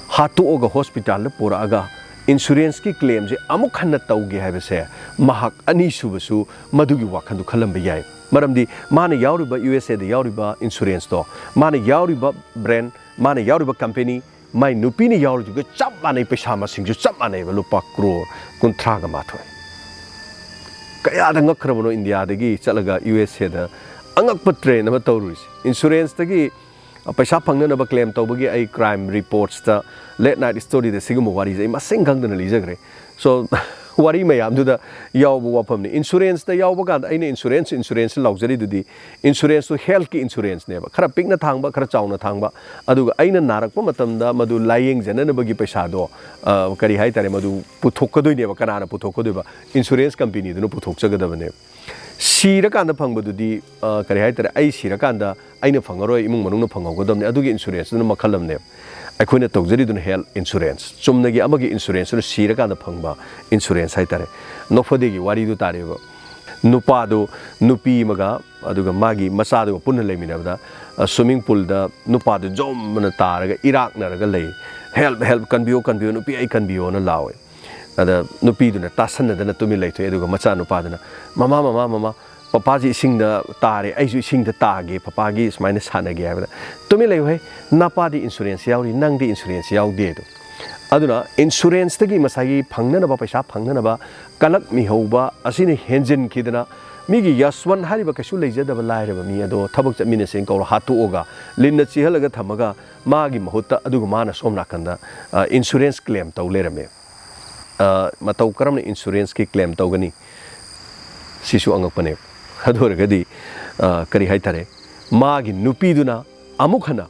ꯍꯥꯠꯇꯣꯛꯑꯒ hospital ꯗ ꯄꯨꯔꯛꯑꯒ insurance ꯀꯤ claim ꯁꯦ ꯑꯃꯨꯛ ꯍꯟꯅ ꯇꯧꯒꯦ ꯍꯥꯏꯕꯁꯦ ꯃꯍꯥꯛ ꯑꯅꯤꯁꯨꯕꯁꯨ ꯃꯗꯨꯒꯤ ꯋꯥꯈꯜꯗꯨ ꯈꯜꯂꯝꯕ ꯌꯥꯏ꯫ ꯃꯔꯝꯗꯤ ꯃꯥꯅ ꯌꯥꯎꯔꯤꯕ ꯌꯨ ꯑꯦꯁ ꯑꯦꯗ ꯌꯥꯎꯔꯤꯕ ꯏꯟꯁꯨꯔꯦꯟꯁꯇꯣ, ꯃꯥꯅ ꯌꯥꯎꯔꯤꯕ ꯕ꯭ꯔꯦꯟ, ꯃꯥꯅ ꯌꯥꯎꯔꯤꯕ ꯀꯝꯄꯦꯅꯤ, ꯃꯥꯏ ꯅꯨꯄꯤꯅ ꯌꯥꯎꯔꯤꯗꯨꯒ ꯆꯞ ꯃꯥꯟꯅꯩ, ꯄꯩꯁꯥ ꯃꯁꯤꯡꯁꯨ ꯆꯞ ꯃꯥꯟꯅꯩꯕ, ꯂꯨꯄꯥ ꯀ꯭ꯔꯣꯔ ꯀꯨꯟꯊ꯭ꯔꯥꯒ ꯃꯥꯊꯣꯏ꯫ ꯀꯌꯥꯗ ꯉꯛꯈ꯭ꯔꯕꯅꯣ ꯏꯟꯗꯤꯌꯥꯗꯒꯤ ꯆꯠꯂꯒ ꯌꯨ ꯑꯦꯁ ꯑꯦꯗ ꯑꯉꯛꯄ ꯇ꯭ꯔꯦꯟ ꯑꯃ ꯇꯧꯔꯨꯔꯤꯁꯦ꯫ ꯏꯟꯁꯨꯔꯦꯟꯁꯇꯒꯤ ꯄꯩꯁꯥ ꯐꯪꯅꯅꯕ ꯀ꯭ꯂꯦꯝ ꯇꯧꯕꯒꯤ ꯑꯩ ꯀ꯭ꯔꯥꯏꯝ ꯔꯤꯄꯣꯔꯠꯁꯇ, ꯂꯦꯠ ꯅꯥꯏꯠ ꯁ꯭ꯇꯣꯔꯤꯗ ꯁꯤꯒꯨꯝꯕ ꯋꯥꯔꯤꯁꯦ ꯑꯩ ꯃꯁꯤꯡ ꯈꯪꯗꯅ ꯂꯤꯖꯈ꯭ꯔꯦ꯫ ꯁꯣ, ꯋꯥꯔꯤ ꯃꯌꯥꯝꯗꯨꯗ ꯌꯥꯎꯕ ꯋꯥꯐꯝꯅꯤ꯫ ꯏꯟꯁꯨꯔꯦꯟꯁꯇ ꯌꯥꯎꯕ ꯀꯥꯟꯗ ꯑꯩꯅ ꯏꯟꯁꯨꯔꯦꯟꯁ, ꯏꯟꯁꯨꯔꯦꯟꯁ ꯂꯥꯎꯖꯔꯤꯗꯨꯗꯤ, ꯏꯟꯁꯨꯔꯦꯟꯁꯇꯨ ꯍꯦꯜꯠꯀꯤ ꯏꯟꯁꯨꯔꯦꯟꯁꯅꯦꯕ, ꯈꯔ ꯄꯤꯛꯅ ꯊꯥꯡꯕ, ꯈꯔ ꯆꯥꯎꯅ ꯊꯥꯡꯕ꯫ ꯑꯗꯨꯒ ꯑꯩꯅ ꯅꯥꯔꯛꯄ ꯃꯇꯝꯗ ꯃꯗꯨ ꯂꯥꯏꯌꯦꯡꯖꯅꯅꯕꯒꯤ ꯄꯩꯁꯥꯗꯣ, ꯑ, ꯀꯔꯤ ꯍꯥꯏꯇꯥꯔꯦ, ꯃꯗꯨ ꯄꯨꯊꯣꯛꯀꯗꯣꯏꯅꯦꯕ꯫ ꯀꯅꯥꯅ ꯄꯨꯊꯣꯛꯀꯗꯣꯏꯕ? ꯏꯟꯁꯨꯔꯦꯟꯁ ꯀꯝꯄꯦꯅꯤꯗꯨꯅ ꯄꯨꯊꯣꯛꯆꯒꯗꯕꯅꯦꯕ꯫ ꯁꯤꯔꯀꯥꯟꯗ ꯐꯪꯕꯗꯨꯗꯤ, ꯑ, ꯀꯔꯤ ꯍꯥꯏꯇꯥꯔꯦ, ꯑꯩ ꯁꯤꯔꯀꯥꯟꯗ ꯑꯩꯅ ꯐꯪꯉꯔꯣꯏ, ꯏꯃꯨꯡ ꯃꯅꯨꯡꯅ ꯐꯪꯍꯧꯒꯗꯕꯅꯤ꯫ ꯑꯗꯨꯒꯤ ꯏꯟꯁꯨꯔꯦꯟꯁꯇꯨꯅ ꯃꯈꯜ ꯑꯃꯅꯦꯕ꯫ ꯑꯩꯈꯣꯏꯅ ꯇꯧꯖꯔꯤꯗꯨꯅ ꯍꯦꯜꯠ ꯏꯟꯁꯨꯔꯦꯟꯁ, ꯆꯨꯝꯅꯒꯤ ꯑꯃꯒꯤ ꯏꯟꯁꯨꯔꯦꯟꯁꯇꯨꯅ ꯁꯤꯔꯀꯥꯟꯗ ꯐꯪꯕ ꯏꯟꯁꯨꯔꯦꯟꯁ ꯍꯥꯏꯇꯥꯔꯦ꯫ ꯅꯣꯛꯐꯗꯦꯒꯤ ꯋꯥꯔꯤꯗꯨ ꯇꯥꯔꯦꯕ꯫ ꯅꯨꯄꯥꯗꯨ ꯅꯨꯄꯤ ꯑꯃꯒ ꯑꯗꯨꯒ ꯃꯥꯒꯤ ꯃꯆꯥꯗꯨꯒ ꯄꯨꯟꯅ ꯂꯩꯃꯤꯟꯅꯕꯗ, ꯑ, ꯁ꯭ꯋꯤꯃꯤꯡ ꯄꯨꯜꯗ ꯅꯨꯄꯥꯗꯨ ꯖꯣꯝ ꯑꯅ ꯇꯥꯔꯒ ꯏꯔꯥꯛꯅꯔꯒ ꯂꯩ꯫ "ꯍꯦꯜꯞ, ꯍꯦꯜꯞ, ꯀꯟꯕꯤꯌꯣ, ꯀꯟꯕꯤꯌꯣ, ꯅꯨꯄꯤ ꯑꯩ ꯀꯟꯕꯤꯌꯣꯅ" ꯂꯥꯎꯋꯦ꯫ ꯑꯗ ꯅꯨꯄꯤꯗꯨꯅ ꯇꯥꯁꯟꯅꯗꯅ ꯇꯨꯃꯤꯟ ꯂꯩꯊꯣꯛꯑꯦ꯫ ꯑꯗꯨꯒ ꯃꯆꯥꯅꯨꯄꯥꯗꯨꯅ, "ꯃꯃꯥ, ꯃꯃꯥ, ꯃꯃꯥ, ꯄꯄꯥꯁꯤ ꯏꯁꯤꯡꯗ ꯇꯥꯔꯦ, ꯑꯩꯁꯨ ꯏꯁꯤꯡꯗ ꯇꯥꯒꯦ, ꯄꯄꯥꯒꯤ ꯁꯨꯃꯥꯏꯅ ꯁꯥꯟꯅꯒꯦ" ꯍꯥꯏꯕꯗ, "ꯇꯨꯃꯤꯟ ꯂꯩꯌꯨꯍꯦ, ꯅꯄꯥꯗꯤ ꯏꯟꯁꯨꯔꯦꯟꯁ ꯌꯥꯎꯔꯤ, ꯅꯪꯗꯤ ꯏꯟꯁꯨꯔꯦꯟꯁ ꯌꯥꯎꯗꯦ" ꯑꯗꯣ꯫ ꯑꯗꯨꯅ ꯏꯟꯁꯨꯔꯦꯟꯁꯇꯒꯤ ꯉꯁꯥꯏꯒꯤ ꯐꯪꯅꯅꯕ, ꯄꯩꯁꯥ ꯐꯪꯅꯅꯕ ꯀꯂꯛꯃꯤꯍꯧꯕ ꯑꯁꯤꯅ ꯍꯦꯟꯖꯤꯟꯈꯤꯗꯅ, ꯃꯤꯒꯤ ꯌꯥꯁꯋꯟ ꯍꯥꯏꯔꯤꯕ ꯀꯩꯁꯨ ꯂꯩꯖꯗꯕ ꯂꯥꯏꯔꯕ ꯃꯤ ꯑꯗꯣ ꯊꯕꯛ ꯆꯠꯃꯤꯟꯅꯁꯦꯅ ꯀꯧꯔ ꯍꯥꯠꯇꯣꯛꯑꯒ, ꯂꯤꯟꯅ ꯆꯤꯍꯜꯂꯒ ꯊꯝꯃꯒ, ꯃꯥꯒꯤ ꯃꯍꯨꯠꯇ ꯑꯗꯨꯒ ꯃꯥꯅ ꯁꯣꯝ ꯅꯥꯀꯟꯗ, ꯑ, ꯏꯟꯁꯨꯔꯦꯟꯁ ꯀ꯭ꯂꯦꯝ ꯇꯧ ꯂꯩꯔꯝꯃꯦ꯫ ꯑ, ꯃꯇꯧ ꯀꯔꯝꯅ ꯏꯟꯁꯨꯔꯦꯟꯁꯀꯤ ꯀ꯭ꯂꯦꯝ ꯇꯧꯒꯅꯤ? ꯁꯤꯁꯨ ꯑꯉꯛꯄꯅꯦ꯫ ꯑꯗꯨ ꯑꯣꯏꯔꯒꯗꯤ, ꯑ, ꯀꯔꯤ ꯍꯥꯏꯇꯥꯔꯦ, ꯃꯥꯒꯤ ꯅꯨꯄꯤꯗꯨꯅ ꯑꯃꯨꯛ ꯍꯟꯅ,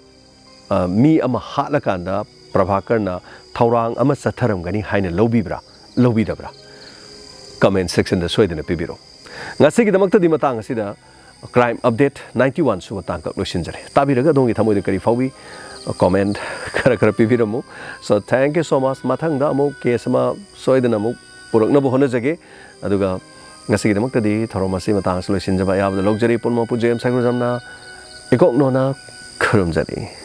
ꯑ, ꯃꯤ ꯑꯃ ꯍꯥꯠꯂꯀꯥꯟꯗ ꯄ꯭ꯔꯚꯥꯀꯔꯅ ꯊꯧꯔꯥꯡ ꯑꯃ ꯆꯠꯊꯔꯝꯒꯅꯤ ꯍꯥꯏꯅ ꯂꯧꯕꯤꯕ꯭ꯔꯥ, ꯂꯧꯕꯤꯗꯕ꯭ꯔꯥ? ꯀꯃꯦꯟ ꯁꯦꯛꯁꯟꯗ ꯁꯣꯏꯗꯅ ꯄꯤꯕꯤꯔꯣ꯫ ꯉꯁꯤꯒꯤꯗꯃꯛꯇꯗꯤ ꯃꯇꯥꯡ ꯑꯁꯤꯗ ꯀ꯭ꯔꯥꯏꯝ ꯑꯞꯗꯦꯠ ꯅꯥꯏꯟꯇꯤ ꯋꯥꯟ ꯁꯨꯕ ꯇꯥꯡꯀꯛ ꯂꯣꯏꯁꯤꯟꯖꯔꯦ꯫ ꯇꯥꯕꯤꯔꯒ ꯑꯗꯣꯝꯒꯤ ꯊꯃꯣꯏꯗ ꯀꯔꯤ ꯐꯥꯎꯏ? ꯀꯣꯃꯦꯟ ꯈꯔ ꯈꯔ ꯄꯤꯕꯤꯔꯝꯃꯨ꯫ So, thank you so much꯫ ꯃꯊꯪꯗ ꯑꯃꯨꯛ ꯀꯦꯁ ꯑꯃ ꯁꯣꯏꯗꯅ ꯑꯃꯨꯛ ꯄꯨꯔꯛꯅꯕ ꯍꯣꯠꯅꯖꯒꯦ꯫ ꯑꯗꯨꯒ ꯉꯁꯤꯒꯤꯗꯃꯛꯇꯗꯤ ꯊꯧꯔꯝ ꯑꯁꯤ ꯃꯇꯥꯡ ꯑꯁꯤꯗ ꯂꯣꯏꯁꯤꯟꯖꯕ ꯑꯌꯥꯕꯗ ꯂꯧꯖꯔꯤ꯫ ꯄꯨꯝꯅꯃꯛꯄꯨ ꯖꯦꯝꯁ ꯍꯥꯏꯒ꯭ꯔꯨꯖꯝꯅ ꯏꯀꯣꯛ ꯅꯣꯟꯅ ꯈꯨꯔꯨꯝꯖꯔꯤ꯫